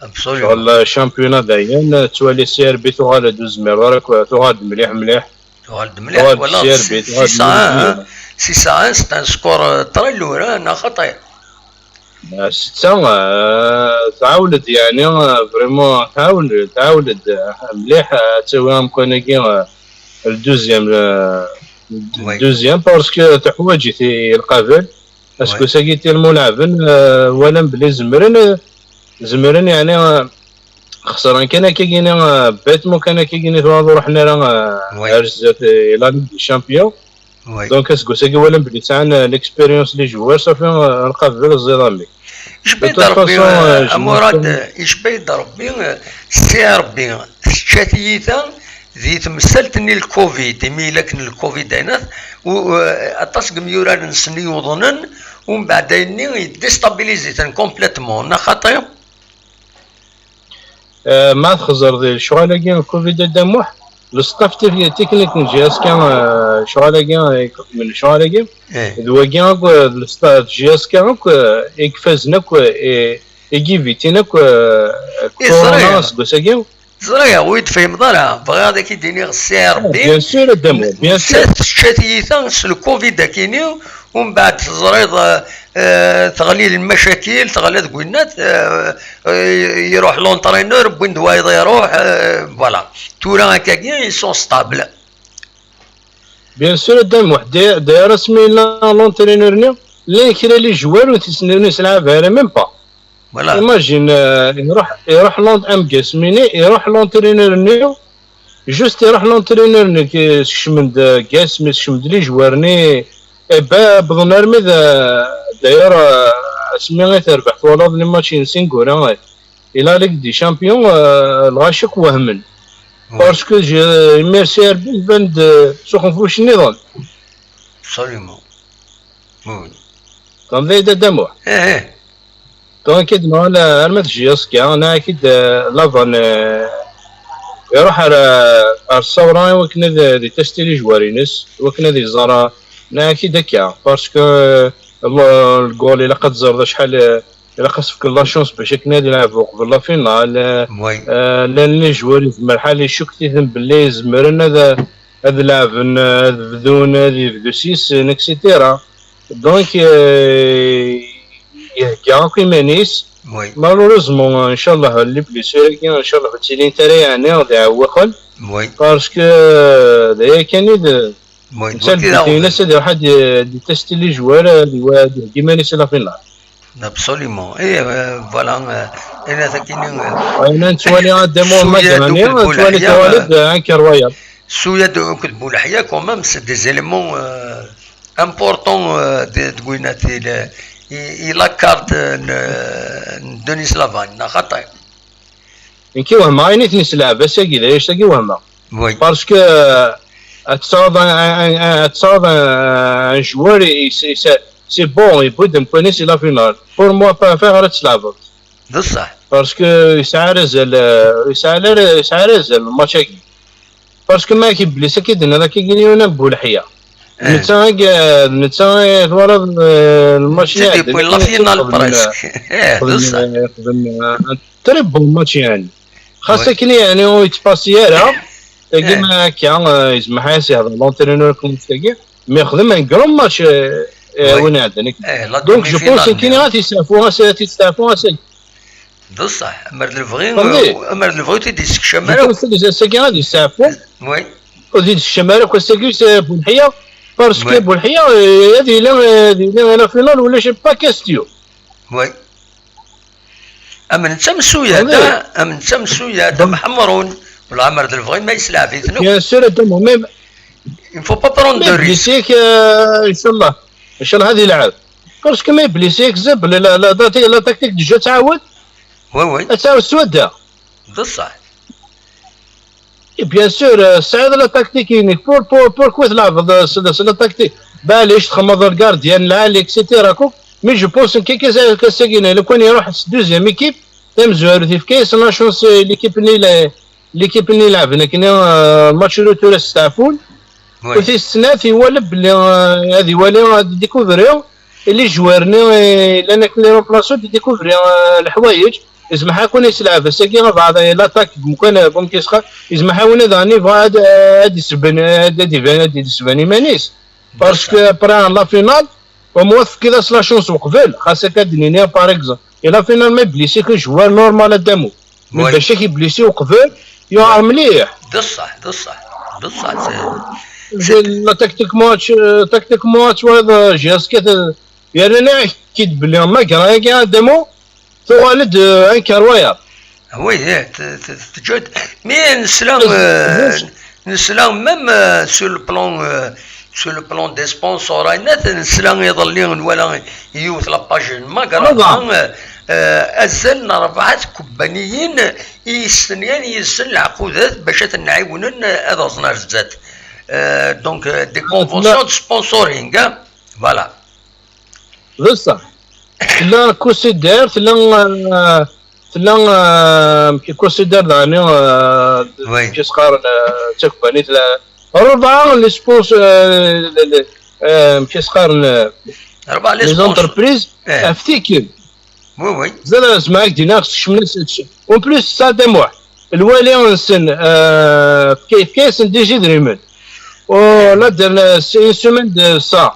Absolument. Ccɣel, euh, championnat dayen, euh, tettwali C R B tuɣal-d, ur tezmireḍ ara, tuɣal-d mliḥ mliḥ. Tuɣal-d mliḥ, tuɣal-d wala C R B, tuɣal-d six à un, mliḥ. Six à un, c'est un score, euh, très lourd, hein, neɣ xaṭi? Ah, setta, ah, tɛawel-d, yeɛni, ah, vraiment, tɛawel, tɛawel-d, ah, mliḥ, ah, ad tawi amkan-agi, ah, le douzième, ah, oui, douzième, parce que teḥwaǧ-it i lqabel. Oui. Aseggas-agi tellement leɛben, ah, walan belli zemren, ah, zemren, yeɛni, ah, xesren kan akka-gini, ah, bêtement kan akka-gini, tura ur ruḥen ara, ah, oui, ar zdat, ah, la Ligue des Champions. Oui. Donc, aseggas-agi walan belli sɛan, euh, l'expérience, les joueurs, safi, euh, nqabel ẓẓiḍ ami. Icba-yi-d Rebbi, euh, a Murad, euh, icba-yi-d Rebbi, euh, C R B, tečča tiyita di temsalt-nni n lcovid, imi yella akken lcovid, ɛinat, u, euh, aṭas n yemyurar-nsen i yuḍnen, u mbeɛd ayenni, yedestabilizi-ten complètement, neɣ xaṭi? Eh, ma txeẓreḍ lecɣal-agi n covid a Dda Muḥ, le staff tec-, technique n J S K, eh, lecɣal-agi, eh, ixeddmen lecɣal-agi, eh, d wagi akk, eh, d le staff J S K akk, eh, i ifazen akk, eh, i, i yivitin akk, eh, eh, corona ẓriɣ, aseggas-agi. Ẓriɣ, ur yi-d-tefhimeḍ ara. Bɣiɣ ad ak-id-iniɣ C R B. Ah, bien sûr, a Dda Muḥ, bien sûr. Nettat tečča tiyita s le covid akini, umbeɛd teẓriḍ, eh, eh, teɣli lmacakil, teɣla deg winnat, eh, eh, iruḥ l'entraîneur, wwin-d wayeḍ iruḥ, eh, voilà. Tura akkagi, ils sont stables. Bien sûr, a Dda Muḥ, d-, d'ailleurs asmi yella l'entraîneur-nni, llan kra les joueurs ur t-, ur nesɛab ara, même pas. Voilà. Imagine, euh, iruḥ, iruḥ l'ent-, am Gasmini, iruḥ l'entraîneur-nni, juste iruḥ l'entraîneur-nni, ki-, sekcem-d, euh, Gasmi, sekcem-d les joueurs-nni, eh ben, wwḍen armi d, d'ailleurs, euh, asmi i terbeḥ twalaḍ les matchs n Singura, eh, i la Ligue des Champions, euh, lɣaci akk wehmen. Parce que je, merci à Rebbi, iban-d, euh, s uxenfuc nniḍen. Absolument. Oui. Tfehmeḍ-iyi-d a Dda Muḥ? Eh, eh. Donc, ad nɣal arma d J S K, nniɣ-ak-id, euh, Lavan, euh, iruḥ ar, ar Ṣawra i wakken ad, ad itesti lijwar-ines, i wakken ad iẓer, nniɣ-ak-id akka, parce que, euh, le, le goal, ilaq ad teẓreḍ acḥal, euh, ilaq ad s-tefkeḍ la chance bac akken ad ilɛeb uqbel la finale, euh, Oui. euh, llan lijwar izmer ḥal icukk-iten belli zemren ad, ad lɛeben, euh, ad bdun, ad ibdu s yis-sen, et cetera. Donc, euh, ihegga akk iman-is. Oui. Malheureusement, inchallah, les blessures-agi, inchallah, ur ttilint ara yeɛni d iɛewwiqen. Oui. Parce que, euh, d aya kan i d Oui. netta, lbut-ines ad iruḥ ad d-itesti lijwar, ad iwa-, ad iheggi iman-is i la finale. Absolument. Et, euh, voilà, euh, et là, ça qui nous, euh, Ayen nettwali a Dda Muḥ, Suyad Magrani, akked nettwali Boulahia, tawalid, euh, incroyable. Suyad akked Boulahia, quand même, c'est des éléments, euh, importants, euh, de, de Gouinati, le, et, et la carte, euh, Denis Lavagne, neɣ xaṭi. Nekk i wehmeɣ ayen i ten-islɛeb ass-agi, d acu-agi wehmeɣ. Oui. Parce que, euh, ad tesɛuḍ un, un, un, ad tesɛuḍ un, un joueur, i, i, c'est, c'est bon, yewwi-d amkan-is i la finale. Pour moi, pas faire ad tleɛbeḍ. D ṣṣeḥ. Parce que yesɛa ara azal, euh, yesɛa ara, yesɛa ara azal le match-agi. Parce que ma k-iblis akka i d-tenniḍ akka, Giliouna Boulahia. Eh. Netta i, netta i twalaḍ, euh, le match-nni Netta iɛeddan, yewwi la finale presque. Eh, d ṣṣeḥ. Xedem, euh, xedem, euh, un très bon match, yeɛni. Xas Oui. akken, yeɛni, ur yettpasi ara. Tagi Eh. Ma akka, euh, yezmeḥ-as ihder l'entraîneur comme tagi. Mais xdem un grand match, euh, euh, Oui. win iɛeddan. Eh, la Donc, je pense demi-finale, akken ad t-isteɛfu, ad t-isteɛfu ass-agi. D ṣṣeḥ. Amer d lebɣi, Fhemti? Amer d lebɣi ur t-id-yessekcam Je ara. pense que ass-agi ad yesteɛfu. Oui. Ur t-id-yessekcam ara akk ass-agi s Boulahia. Parce que Oui. Boulahia, euh, ad yili, euh, ad yili à la finale, ulac, pas question. Oui. Am netta am Suyad, Fhemti? Am netta am Suyad, am Ḥemrun. Wala Amer d lebɣi ma yeslɛeb-iten akk. Bien sûr, à un moment, Il ne faut pas prendre de mais risque. blessé-k, euh, inchallah. Inchallah, ad yelɛeb. Parce que ma blessé-k, zab, la, la, la, la tactique déjà tɛawed. Oui, oui. Ad tɛawed swadda. D ṣṣeḥ. Et bien sûr, euh, tesɛiḍ la tactique-inek. Pour, pour, pourquoi tleɛbeḍ, euh, s, s la tactique? Balec, txedmeḍ le gardien lɛali, et cetera. Akk. Mais je pense que qu'est-ce que c'est que, iruḥ s deuxième équipe, tamezwarut, yefka-yas la chance, euh, l'équipe-nni, la, l'équipe-nni ileɛben akken, euh, match retour ad steɛfun. Oui. U tis snat, iwala belli, euh, ad iwali, ad découvrir les joueurs-nni, euh, llan akken les remplaçants, ad découvrir, euh, leḥwayeǧ. Yezmeḥ akk ad islɛeb ass-agi, abeɛḍ, euh, l'attaque, comme kan, euh, comme qu'est-ce que, yezmeḥ akk daɣen yebɣa ad, euh, ad d-isben, euh, ad, ad iban, ad d-isben iman-is. Parce que après la finale, au moins tefkiḍ-as la chance uqbel, xas akka ad d-nini, par exemple. Et la finale, ma blessé-k joueur normal à Dda Muḥ. Mais Oui. Bac ak-iblisi uqbel, yuɛer mliḥ. D ṣṣeḥ, d ṣṣeḥ, d ṣṣeḥ. La tactique match, euh, tactique match, wala J S K, yerna-ak-id belli ma gra-agi a Dda Muḥ, tuɣal-d, euh, un carroyard. Oui, eh, t-, t-, teǧǧa-d. Mais nesla, euh, nesla même, euh, sur le plan, euh, sur le plan des sponsors, ay nat, nesla iḍelli, nwala yiwet la page n Magra, euh, euh, azal n rebɛa tkebbaniyin i yestenyan yid-sen leɛqudat bac ad ten-ɛiwnen ad aẓen ar zdat. Euh, donc, euh, des conventions de sponsoring, hein. Voilà. D ṣṣeḥ. Tella considère, tella, euh, tella, euh, considère daɣen, euh, Oui. Amek i s-qqaren, euh, d takebbanit, la, rebɛa les sponsors, euh, les, les, euh, amek i s-qqaren, euh, Rebɛa les les sponsors. Entreprises, Eh. Ɣef tikkelt. Oui, oui. Zad, zemreɣ ad k-d-iniɣ, skecmen-as, en plus, ça, Dda Muḥ, lwali-nsen, euh, yefka-, yefka-yasen déjà idrimen. U la dernière, c'est une semaine de ça.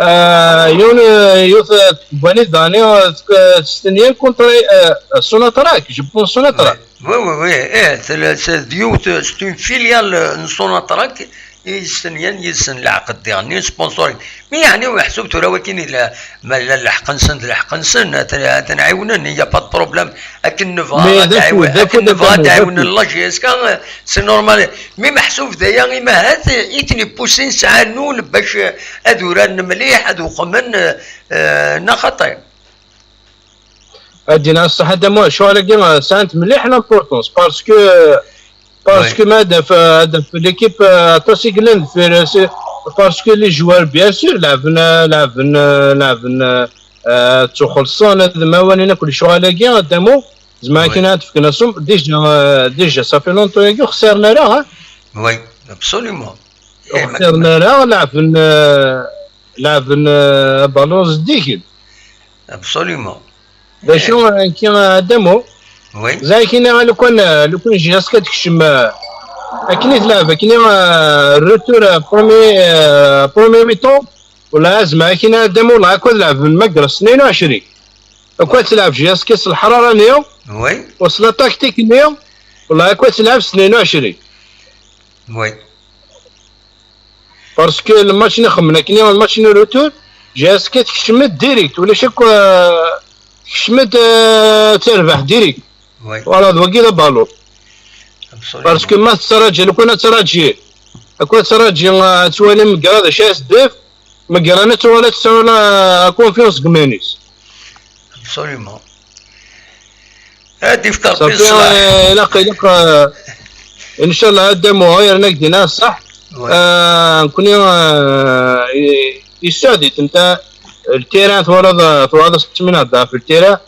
Euh, yiwen, euh, yiwet, euh, tkebbani daɣen, euh, testenyan contre, euh, Sonatrach, je pense Sonatrach. Oui, oui, oui. Eh, c'est le, c'est yiwet, c'est une filiale, euh, n Sonatrach i yestenyan yid-sen leɛqed diɣen, sponsoring. Mi yeɛni meḥsub tura wakin ila, ma la lḥeqq-nsen d lḥeqq-nsen, ad ten-, ad ten-ɛiwnen, il y a pas de problème. Akken nebɣa Mais ad d acu, ɛiw-, d acu, akken d nebɣa ad acu, d acu? Ɛiwnen la J S K, c'est normal. Mi meḥsub d aya, imahat i ten-ipusin sɛan ul bac ad uraren mliḥ, ad uqmen, euh, neɣ xaṭi. Ad d-iniɣ ṣṣeḥ, a Dda Muḥ, ccɣel-agi, euh, sɛant mliḥ l'importance, parce que, euh, Parce que ma ad af, ad af l'équipe, euh, aṭas i yellan deffir, euh, c'est parce que les joueurs, bien sûr, lɛeben, euh, lɛeben, euh, lɛeben, euh, euh, ttuxelṣen, ad mawalen akk lecɣal-agi, Adamo, zmer akken ad fken asum, déjà, euh, déjà, ça fait longtemps-agi, ur xsiren ara, hein? Oui, absolument. Ur xsiren ara, lɛeben, euh, lɛeben, euh, abalun zeddigen. Absolument. D acu, akken, Adamo? Oui. Zɛi kini, lukan, lukan J S K tekcem, euh, akken i tleɛb, akken i, euh, retour, euh, premier, euh, premier mi-temps, wala azma akken, Adamo, wala akk ad leɛben magra tnayen u ɛecrin. Akk ad tleɛb J S K s leḥrara-nni, Oui. u s la tactique-nni, wala akk ad tleɛb s tnayen u ɛecrin. Oui. Parce que le match-nni xemmen akken, le match-nni retour, J S K tekcem-d direct, ulac akk, euh, tekcem-d, euh, terbeḥ direct. Oui. Voilà, d wagi d abalun. Absolument. Parce que ma tettṛaǧi, lukan ad tettṛaǧi, akk ad tettṛaǧi, euh, ad twali megra d acu ara s-d-taf, megra ad tuɣal ad tesɛu la confiance deg iman-is. Absolument. Ad d-ifk Rebbi Safi, ṣṣeḥ. euh, ilaq, ilaq, euh, inchallah, Adamo, yerna ak-d-iniɣ ṣṣeḥ. Oui. Euh, nekkni, euh, i- yessuɛed-iten ta, le terrain, twalaḍ, twalaḍ asmi nehder ɣef le terrain,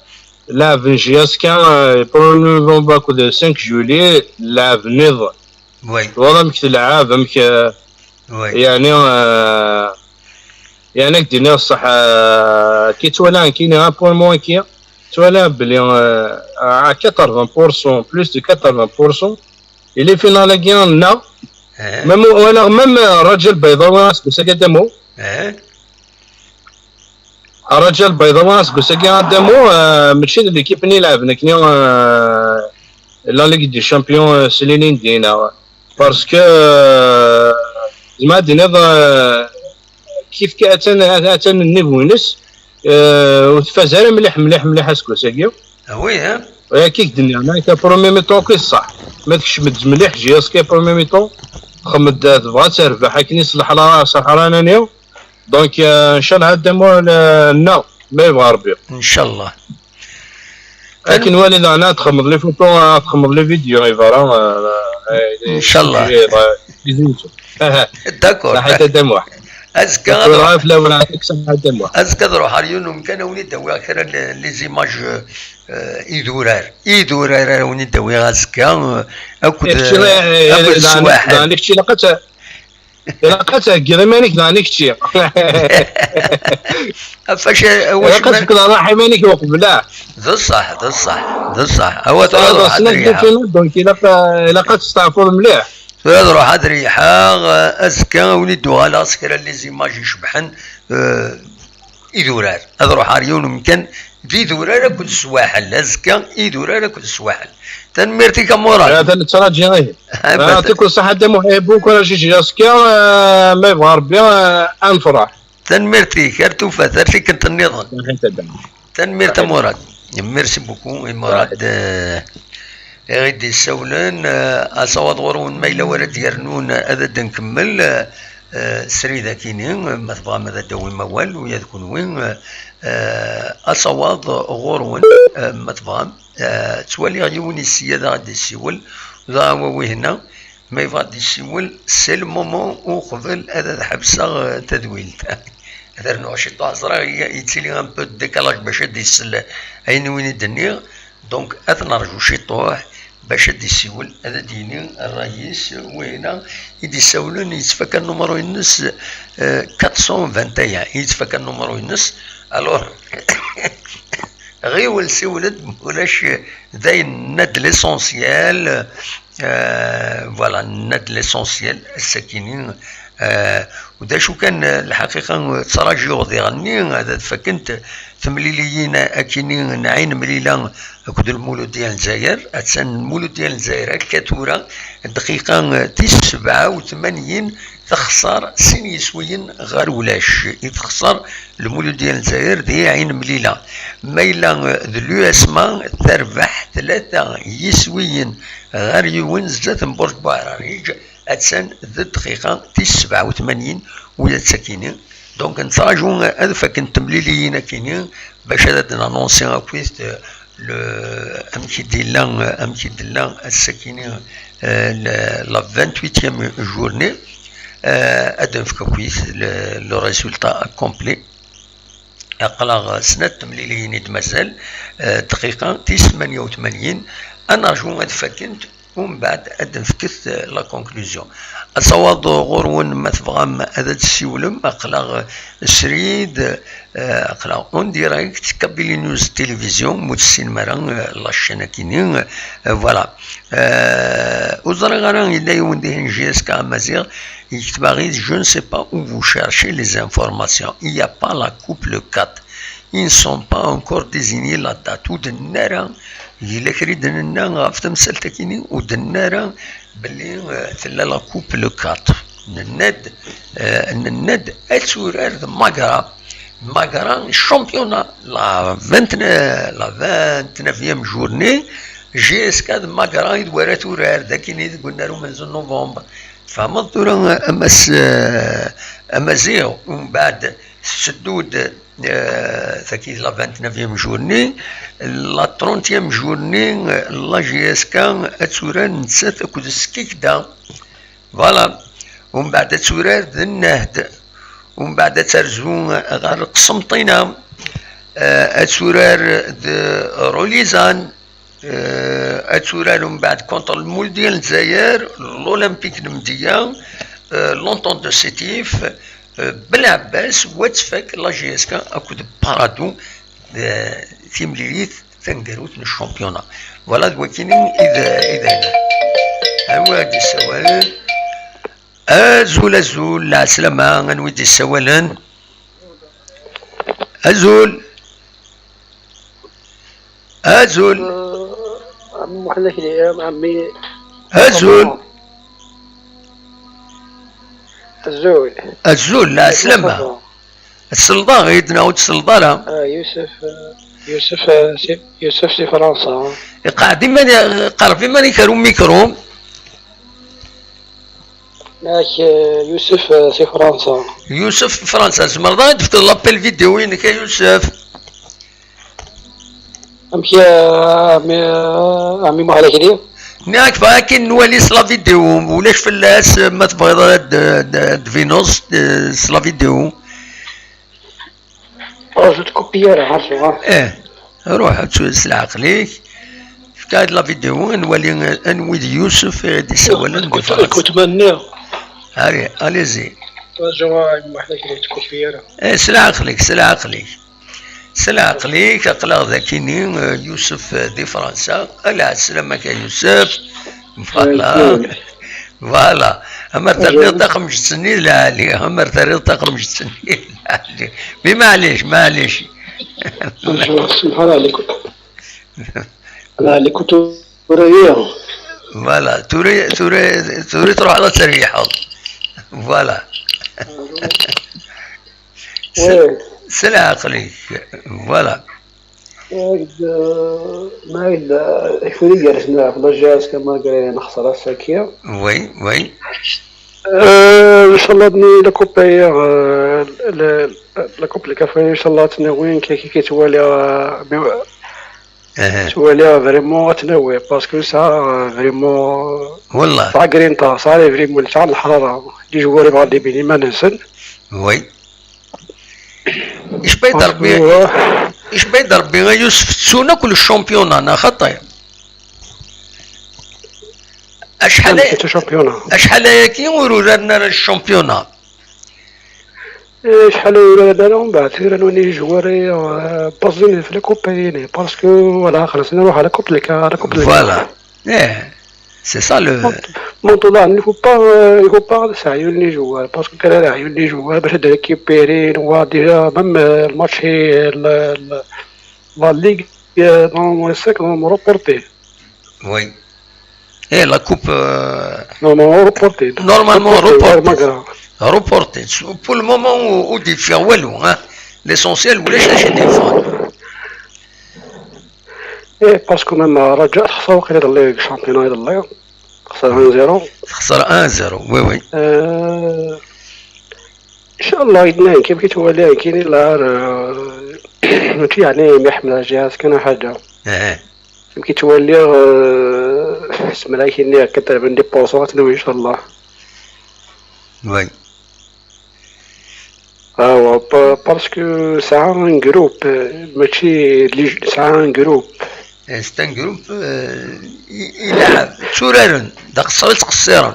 lɛeb n J S K, euh, premier novembre akked cinq juillet, lɛeb nniḍen. Oui. Twalaḍ amek telɛab, amek, euh, Oui. yeɛni, euh, yeɛni ad k-d-iniɣ ṣṣeḥ, euh, ki ttwaliɣ nekkini, pour le moment, ki ttwaliɣ belli, euh, à quatre-vingts pour cent, plus de quatre-vingts pour cent, i les finales-agi nneɣ, Eh, même, walaɣ même, euh, Raja Lbayḍawi aseggas-agi, Adamo. eh, Raja Lbayḍawi aseggas-agi, Adamo, euh, mačči d l'équipe-nni ilɛeben akken, euh, la Ligue des Champions, euh, s linin dina. Parce que, euh, zma ad d-tiniḍ, euh, kif ka-, atan, atan niveau-ines, euh, ur tfaz ara mliḥ, mliḥ, mliḥ aseggas-agi. Ah oui, hein? Yak i k-d-nniɣ, ma akka premier mi-temps akk i ṣṣeḥ. Ma tekcem-d mliḥ, J S K premier mi-temps, txemmed, tebɣa ad terbeḥ akken i s leḥrara, s leḥrara-nni. Donc, euh, inchallah, Adamo, euh, nneɣ, ma yebɣa Rebbi. Inchallah. Akken wali daɣen ad txemmeḍ les photos, ad txemmeḍ les vidéos, i berra, euh, euh, Inchallah. euh, euh, D'accord. Saḥit Adamo. Azekka Ad ad ruḥ ruḥ- ɣef lawan, Adamo. Azekka ad ruḥ ar yiwen umkan, ad wen-id-awiɣ kra n les images, euh, euh, idurar. Idurar ara wen-id-awiɣ azekka, euh, akked, Kečči, eh, akked daɣen, sswaḥel. daɣen kečči ilaq ad t-, ilaq ad theggiḍ iman-ik daɣen i kečči. Ɣef wacu, Ilaq ad tfekkeḍ ṛṛaḥa iman-ik uqbel, ah. D ṣṣeḥ, d ṣṣeḥ, d ṣṣeḥ. Awa tura ad ruḥ ad Ɣas riḥeɣ. Donc ilaq, ilaq ad testeɛfuḍ mliḥ. Tura ad ruḥ ad riḥeɣ, eh, azekka ad wen-id-uɣaleɣ s kra n les images icebḥen, eh, idurar. Ad ruḥeɣ ar yiwen umkan d idurar akked sswaḥel. Azekka idurar akked sswaḥel. Tanemmirt-ik a Murad. Atan nettraǧi, ihi. Ah, Yeɛṭik ṣṣeḥḥa, Adamo, bon courage, J S K, euh, ma yebɣa Rebbi, euh, ad nefreḥ. Tanemmirt-ik, ar tufat, ar tikkelt nniḍen. Tanemmirt a Murad. Merci beaucoup i Murad, euh, i ɣ-d-issawlen, euh, asawaḍ ɣur-wen ma yella wara d-yernun ad d-nkemmel, euh, euh, srid akini, ma tebɣam ad d-tawim awal, u ya d kunwi, euh, euh, asawaḍ ɣur-wen, euh, ma tebɣam. Euh, ttwaliɣ yiwen issi ad aɣ-d-issiwel, dɣa wihna, ma yebɣa ad d-issiwel, c'est le moment uqbel ad, ad ḥebseɣ, euh, tadwilt. Ad rnuɣ ciṭuḥ, ẓriɣ yettili un peu de décalage bac ad d-isel ayen win i d-nniɣ, donc ad t-nerju ciṭuḥ bac ad d-issiwel, ad d-yini ṛṛay-is. Wihna i d-issawlen yettfaka nnumru-ines, euh, quatre cent vingt et un, i yettfaka nnumru-ines. Alors, ɣiwel siwel-d, ma ulac dayen, nenna-d l'essentiel, euh, voilà, nenna-d l'essentiel, ass-akini, euh, u d acu kan, euh, lḥaqiqa, euh, ttraǧuɣ diɣenni ad, ad fakent temliliyin akini n Ɛin Mlila akked Lmuludya n Lezzayer. Attan Lmuludya n Lezzayer akka tura, dqiqa, euh, tis sebɛa u tmanyin, texṣer sin yiswiyen ɣer ulac i texṣer Lmuludya n Lezzayer di Ɛin Mlila. Ma yella, eh, d l'U S M A terbeḥ tlata yiswiyen ɣer yiwen zdat n Burǧ Buɛrariǧ, attan d dqiqa tis sebɛa u tmanyin u tmanyin. Donc nettraǧu ad fakent temliliyin akini bac ad d-nanunsi akkit, eh, le, amek i d-yella, amek i d-tella ass-akini, euh, la, la vingt-huitième journée, euh, ad nefk akkit le, le résultat complet. Aql-aɣ snat temliliyin i d-mazal, euh, dqiqa tis tmanya u tmanyin, ad nerju ad fakkent, umbeɛd ad d-nefket, euh, la conclusion. Asawaḍ ɣur-wen, ma tebɣam ad d-tessiwlem, aql-aɣ srid, euh, aql-aɣ en direct, Kabylie News Télévision, ma ur tessinem ara, euh, la chaîne-akini, euh, voilà. Euh, ur ẓriɣ ara, yella yiwen dihin J S K Amaziɣ, yekteb-aɣ-id, je ne sais pas où vous cherchez les informations, il n'y a pas la coupe le quatre. Ils ne sont pas encore désignés la date. Ur d-nenni ara, yella kra i d-nenna ɣef temsalt-akini, ur d-nenni ara belli, euh, tella la coupe le quatre. Nenna-d, euh, nenna-d ad turar d Magra. Magra, championnat, la vingt, la vingt-neuvième journée, J S K d Magra i d wara turar, d akini deg unnar umenzu n novembre. Tfehmeḍ tura, a Mass, euh, Amaziɣ, umbeɛd tetteddu-d, euh, tagi la vingt-neuvième journée, la trentième journée, la J S K ad turar nettat akked Skikda. Voilà. Umbeɛd ad turar d Nnehd. Umbeɛd ad terzu ɣer Qsemṭina. Euh, ad turar d Rolizan. Euh, ad turar umbeɛd contre le Mouldier n Lezzayer, l'Olympique n Mdiyya, euh, l'Entente de Sétif, euh, Belɛebbas, u ad tfak la J S K akked Paradou, euh, timlilit taneggarut n championnat. Voilà, d wakini i d, i d ayla. Awa, ad d-issawalen. Azul, azul, lɛeslama, anwi d-issawalen? Azul. Azul. Euh, عمي محمد كريم، عمي. Azul. Azul. Azul, lɛeslama. Tselḍeḍ-aɣ-id neɣ ur tselḍeḍ ara? Ah, Yusef, euh, Yusef, euh, si, Yusef si Fransa. Iqeɛɛed iman-, qerreb iman-ik ar umikru. Ak, euh, Yusef, euh, si Fransa. Yusef si Fransa, tzemreḍ ad d-tefkeḍ l'appel vidéo-inek a Yusef? Amek, euh, a ɛemmi, euh, a ɛemmi Muḥ Lakli? Nniɣ-ak bɣiɣ akin nwali s la vidéo, ulac fell-as, ma tebɣiḍ ad d-, d-, d-tbineḍ s, s la vidéo. Ur tkupi ara, ɣer ẓuɣer. Eh, ruḥ ad tt-, s leɛqel-ik. Efk-aɣ-d la vidéo, ad nwali anwi d Yusef i d-issawalen di Fransa. Écoute, écoute, ma nniɣ. Allez, allez-y. Ur tkupi ara. Eh, s leɛqel-ik, s leɛqel-ik. S leɛqel-ik, aql-aɣ dakini, eh, Yusef, eh, di Fransa. Ala, sslam-ak a Yusef. Voilà. Voilà. Amer terriḍ taqemǧet-nni lɛali, amer terriḍ taqemǧet-nni lɛali. Mais maɛlic, maɛlic. Voilà, tura, tura, tura truḥeḍ ad terbiḥeḍ. Voilà. S-, s leɛqel-ik. Voilà. Ak-d, euh, ma yella, akfuni gar-asen ɣef la J S K malgré nexṣer ass-agi. Oui, oui. Euh, inchallah, ni la coupe, euh, la, la coupe, le café, inchallah, tnawi, ki, ki, ki twala, euh, mais, aha. Twala vraiment tnawi, parce que ça, euh, vraiment, والله. Ça grinta, ça, vraiment, ça, الحرارة. Les joueurs, ils vont les miner, oui. Icba-d Rebbi, icba-d Rebbi a Yusef, ttun akk le championnat, neɣ xaṭi? Acḥal ay-, acḥal ayagi ur uraren ara le championnat? Eh, acḥal ur uraren ara, umbeɛd tura nwali joueurs, eh, baẓin ɣef la coupe-agi, parce que, voilà, xelsen, nruḥ à la coupe, la coupe. Voilà. Eh, c'est ça le... Bon, bon, طبعا, il faut pas, euh, il faut pas ad seɛyun les joueurs, parce que kan ad ɛyun les joueurs, bac ad récupérer, déjà, même, euh, le match, euh, la, la, la Ligue, euh, normalement, c'est quand même reporté. Oui. Eh, la coupe, euh, normalement reporté. Normalement reporté, reporté. Pas grave. Reporté. Pour le moment, ur d-yeffiɣ walu, hein. L'essentiel, ulac d acu i d-yeffɣen. Eh, parce que même Raja texṣer waqila iḍelli deg championnat iḍelli. Texṣer un zéro. Texṣer un zéro, oui, oui. Euh, inchallah, yenna kan, كيما كتولي كاين لا، euh, mačči يعني ما يحمل جهاز كان حاجة. Eh. كيما كتولي، euh, Semra-k-nni quatre-vingt-dix pour cent, ad t-nawi, inchallah. Oui. Ah, ouais, pa- parce que c'est un groupe, euh, mačči les- c'est un groupe. C'est un groupe, euh, i- ilɛab, tturaren, d aqeṣṣer i ttqeṣṣiren.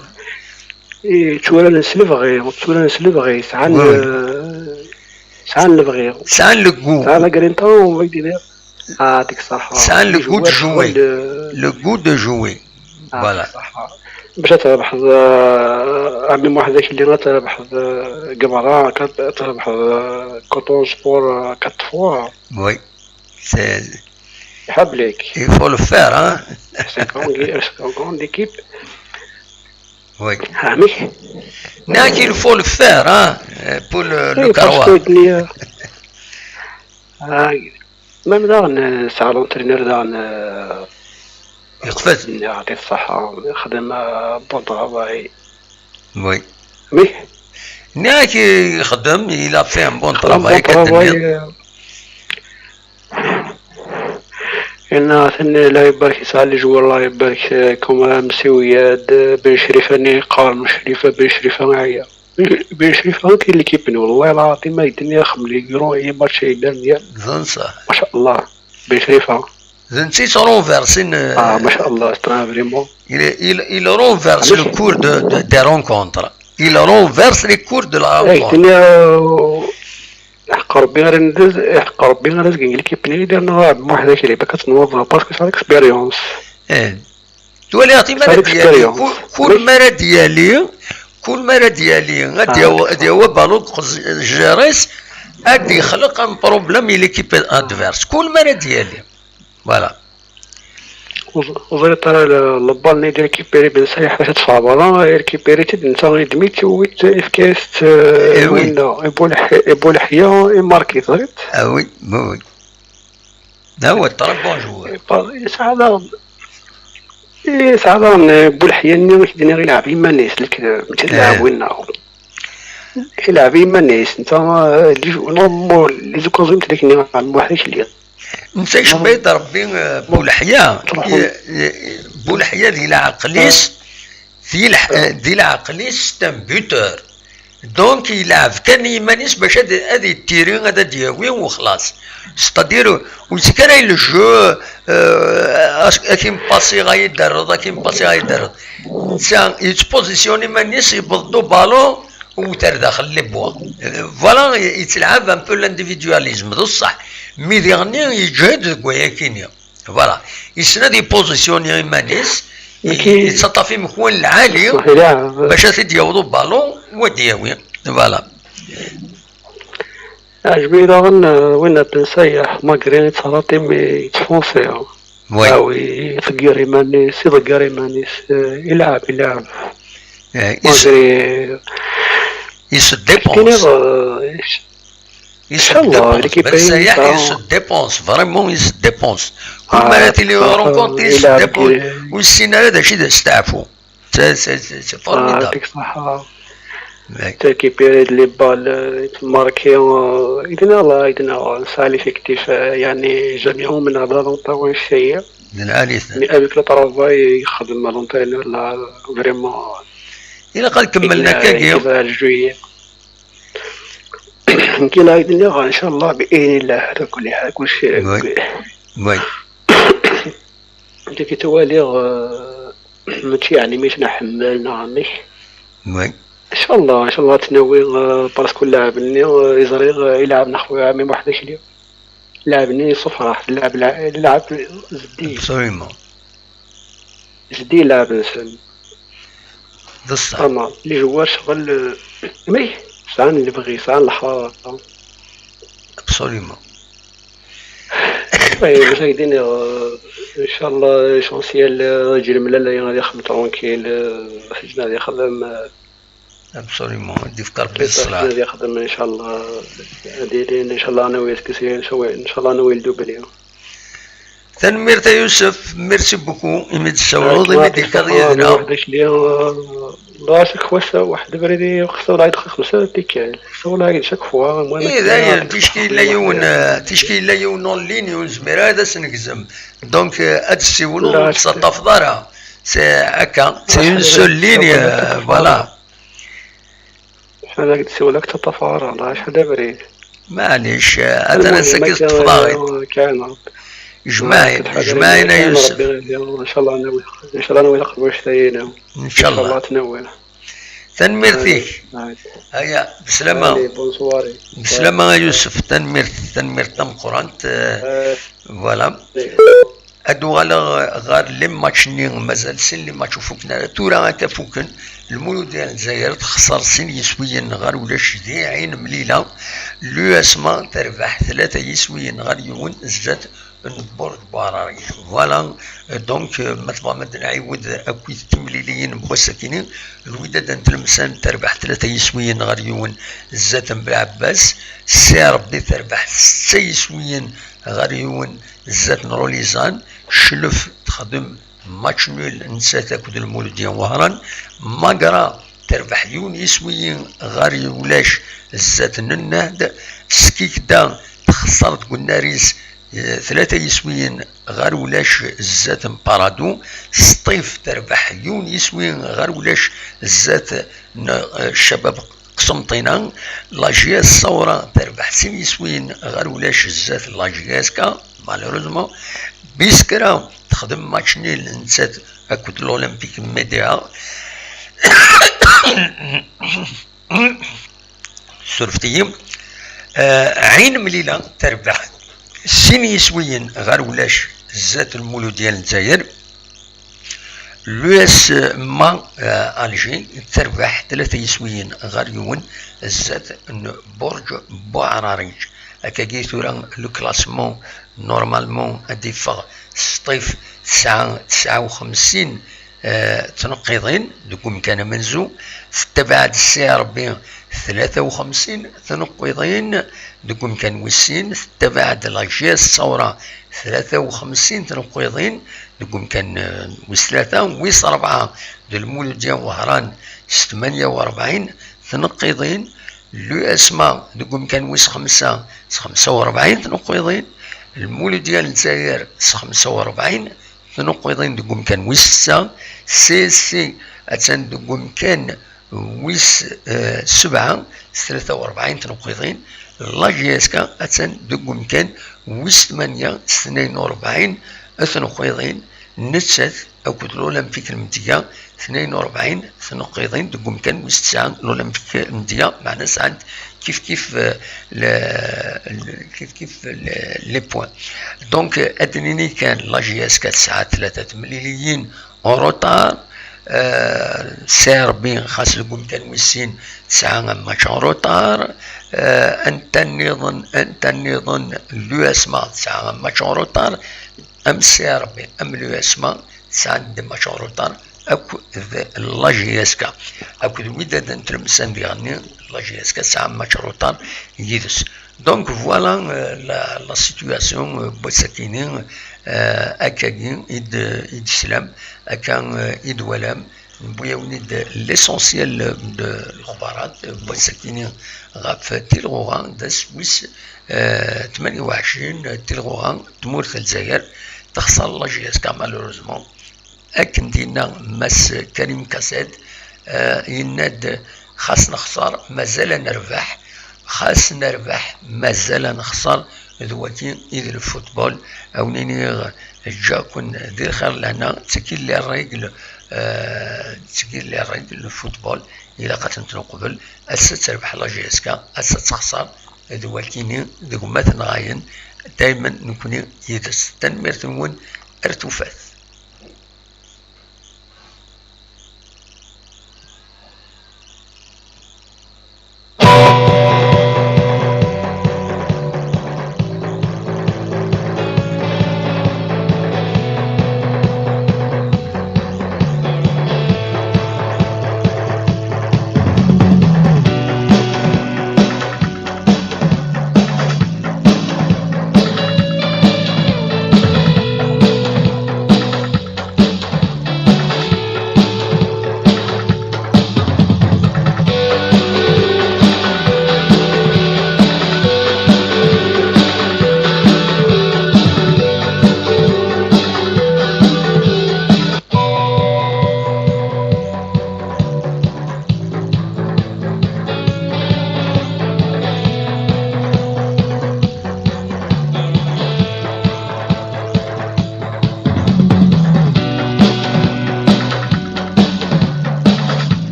Tturaren s lebɣi, tturaren s lebɣi, sɛan, Oui. euh, sɛan lebɣi. Sɛan le goût. Sɛan la grinta, on va dire. Ah, dik ṣaḥa. Sɛan le goût de jouer. Le goût de jouer. Voilà. Bac ad trebḥeḍ, euh, a même واحد ذاك اللي غتربح, euh, قبرة, كت- تربح, euh, coton sport, euh, quatre fois. Oui. C'est يحب لك. Il faut le faire, hein. C'est une grande, c'est une grande équipe. Oui. عميك. Non, il faut le faire, hein, pour le, le Oui, parce Karwa. que الدنيا. آه، même داغن, آه, ساعة l'entraîneur داغن, آه, يقفز. يعطيه الصحة, يخدم, آه, bon travail. Oui. Mais Non, il خدم, il a fait un bon un travail. bon travail. آه. إن ثاني الله يبارك, يسعى les joueurs, الله يبارك, آه, كما مسيوياد, آه, بن شريفة ني قال, مش شريفة, بن شريفة معايا. بن شريفة كاين اللي كيبني, والله العظيم ما يدني يا خملي, يقولوا أي ماتش يدير مزيان. D netta. ما شاء الله. بن شريفة. D netta i yettrenversin. آه, ما شاء الله, c'est un vraiment. Il, il, il renverse le cours de, de, des rencontres. Il renverse les cours de la إيه, rencontre. تني, آه, حق ربي غير ندز, حق ربي غير نزكي اللي كيبني يدير نوع واحد كي اللي بكت نوض, parce que c'est l'expérience. إيه. تولي عرفتي ما C'est راه ديالي l'expérience. كل, كل ما راه ديالي كل ما راه ديالي غادي آه. هو غادي هو بالون جيريس غادي يخلق un problème l'équipe adverse كل ما راه ديالي. Voilà. وز- وزير ترى ال- البال ني دير كيبيري بن سايح باش تدفع بلا, غير كيبيري تد انت غير دميت ويت اف كيست, آه, إيه oui. وين يبول ح- يبول حيا يماركي زريت. Ah oui, oui, oui. لا هو très bon joueur. يسعى لا, يسعى لا, يبول حيا ني واش دينا غير يلعب يما نيس لك, ماشي إيه. يلعب وين ناو. يلعب يما نيس, انت, آه, لي جو, نورمال, لي زوكازيون تلك ني عم واحد اللي انت اش بغيت ربي, آه, بولحيا. تروح. ي- ي- بولحيا دي العقليس دي الح- دي العقليس c'est un buteur. Donc يلعب كان يمانيس باش هذا هذا يتيري هذا دياوي وخلاص. C'est-à-dire وزكرا le jeu, آه, اش اكيم باسي غيدرض اكيم باسي غيدرض. انت يتبوزيسيوني مانيس يبضو بالون وتر داخل les bois. Voilà, يتلعب un peu l'individualisme, بصح مي ديغني يجهد ديك وياكينيا. Voilà, يسند يبوزيسيوني يمانيس, لكن يتصطافي مكوان العالي صح, لا. باش تدي يوضو بالون ودياوي. Voilà. عجبني داغن, آه, وين بن سايح ماغري تسراطي مي يتفونسي. Oui. آه, وي, يطقر يمانيس, يطقر يمانيس, آه, يلعب, يلعب. آه, يس- ماغري يس كاين, ديبونس. آه, يس إن شاء الله, ديبونس. l'équipe بن سايح هي يس ديبونس, فريمون يس ديبونس. كل آه, مرة تيلي آه, رونكونتي يس يلعب ديبونس. كي- والسيناريو هذا شي يستعفو. C'est, c'est, c'est, c'est آه, formidable. يعطيك الصحة. Oui. تاكي بيريد لي بال, آه, يتماركي, آه, يدنا الله, يدنا الله, نسعى لي فيكتيف, آه, يعني, جامي هو من هذا لونطا وين الشيء. من الآلية. مي افيك لو طرافاي يخدم لونترينور لا, فريمون. إلا قال كملنا كاكيا. كيفاش جويي. كي لا يدني, ان شاء الله, باذن الله, هذا كل حاجه, كل شيء. Oui. Oui. انت كي توالي, آه, ماشي يعني مش نحمل نعمش. Oui. ان شاء الله, ان شاء الله تناوي, آه, باسكو لاعب ني, آه, يزري, آه, يلعب نحو عامين واحد الشيء. لاعب ني صفرة, لاعب, لاعب زدي. Absolument. زدي لاعب نسن. بصح. اما لي جوار شغل, آه, مي سان اللي بغي, سان الحرارة. Absolument. طيب, زايدين, آه, ان شاء الله, ليسونسيال, آه, يجي الملل, غادي يخدم ترونكيل, آه, سجن غادي يخدم, آه, Absolument. دي فكر بالصلاة. غادي يخدم ان شاء الله. هادي لين ان شاء الله انا وياك كسير, ان شاء الله, ان شاء الله انا ويلدو بليو. تنميرت يا يوسف, merci beaucoup. إمي تساوض, إمي ديكاض يدنا. واحد الشيء, آه, راسك واش واحد بريدي يخسر, رايد خمسة ديكال. يخسر, رايد شاك فوا, المهم, إيه, داير, تيشكي لا يون, تيشكي لا يون اون ليني, ونزمير هذا سنكزم. دونك, آه, هاد السيولو لا, ما تسطف دارها. C'est, akka, c'est une seule ligne, euh, voilà. Acḥal ad ak-d-siwleɣ, ad k-teṭṭef ɣer Allah, acḥal d abrid. Maɛlic, euh, atan ass-agi teṭṭfeḍ-aɣ-id. Jmaɛin, jmaɛin, a Yusef. Incallah nawi, incallah nawi taqbuct-agi-inu. Incallah. Tanemmirt-ik. Aya, beslama. Beslama a Yusef, tanemmirt, tanemmirt tameqqrant. Euh, voilà. Ad uɣaleɣ ɣer les matchs-nni, mazal sin les matchs ur fuken ara. Tura akka fuken. Lmuludya n Lezzayer texṣer sin yiswiyen ɣer ulac di Ɛin Mlila. L'U S M A terbeḥ tlata yiswiyen ɣer yiwen zdat n Burǧ Buɛrari. Voilà, euh, donc, euh, ma tebɣam ad nɛiwed akkit timliliyin n wass-akini, Lwidad n Tlemsan terbeḥ tlata yiswiyen ɣer yiwen zdat n Belɛebbas. C R B terbeḥ setta yiswiyen ɣer yiwen zdat n Lulizan. Cclef texdem match nul nettat akked Lmuludya n Wehran. Magra terbeḥ yiwen yiswiyen ɣer ulac zdat n Nnad. Skikda texṣer deg unnar-is, eh, tlata yiswiyen ɣer ulac zdat n Paradu. Sṭif terbeḥ yiwen yiswi ɣer ulac zdat n, eh, Cabab Qsenṭina. La J S Sawra terbeḥ sin yiswiyen ɣer ulac zdat n la J S K, malheureusement. Biskra texdem match nul nettat akked l'Olympique Médéa. Surfet-iyi. Eh, Ɛin Mlila terbeḥ sin yiswiyen ɣer ulac zdat Lmuludya n Lezzayer. L'U S M A, eh, Alger terbeḥ tlata yiswiyen ɣer yiwen zdat n Burǧ Buɛrariǧ. Akkagi tura le classement, normalement, ad d-iffeɣ Sṭif tesɛa, tesɛa u xemsin, eh, tneqqiḍin deg umkan amenzu. Tettabaɛ-d C R B tlata u xemsin tneqqiḍin deg umkan wis sin. Tettabaɛ-d la J S Sawra tlata u xemsin tneqqiḍin deg umkan, eh, wis tlata. Wis rebɛa d Lmuludya n Wehran s tmanya u rebɛin tneqqiḍin. L'U S M A deg umkan wis xemsa s xemsa u rebɛin tneqqiḍin. Lmuludya n Lezzayer s xemsa u rebɛin tneqqiḍin deg umkan wis setta. C S C attan deg umkan wis, eh, sebɛa s tlata u rebɛin tneqqiḍin. La J S K attan deg umkan wis tmanya s tnayen u rebɛin tneqqiḍin. Nettat akked l'Olympique n Medya, tnayen u rebɛin tneqqiḍin deg umkan wis tesɛa. L'Olympique n Medya, meɛna sɛant kif kif, eh, le-, le-, kif kif le-, les points. Donc, eh, ad d-nini kan, la J S K tesɛa tlata temliliyin en retard, eh, C R B xas deg umkan wis sin tesɛa un match en retard, eh, anta nniḍen, anta nniḍen, l'U S M A tesɛa un match en retard, am C R B, am l'U S M A, sɛan-d match en retard akked la J S K. Akked Wydad n Tlemsan diɣenni, la J S K tesɛa match en retard yid-s. Donc voilà, euh, la, la situation, euh, n wass-akini, euh, akkagi i d-, i d-teslam, akka, euh, i d-twalam, newwi-awen-id l'essentiel de lexbarat n wass-akini ɣef tilɣuɣa d ass wis, euh, tmanya u ɛecrin, tilɣuɣa n tmurt n Lezzayer, texṣer la J S K malheureusement. Akken d-yenna Mass Karim Kased, eh, yenna-d, xas nexṣer, mazal ad nerbeḥ, xas nerbeḥ, mazal ad nexṣer, d wagi i d lfutbol. A wen-iniɣ, ǧǧa-ken di lxir lehna, c'est que les règles, eh, c'est que les règles, lfutbol, ilaq ad tent-neqbel. Ass-a ad terbeḥ la J S K, ass-a ad texṣer, d wagini deg ummat n ɣayen, daymen nekni yid-s. Tanemmirt-nwen, ar tufat.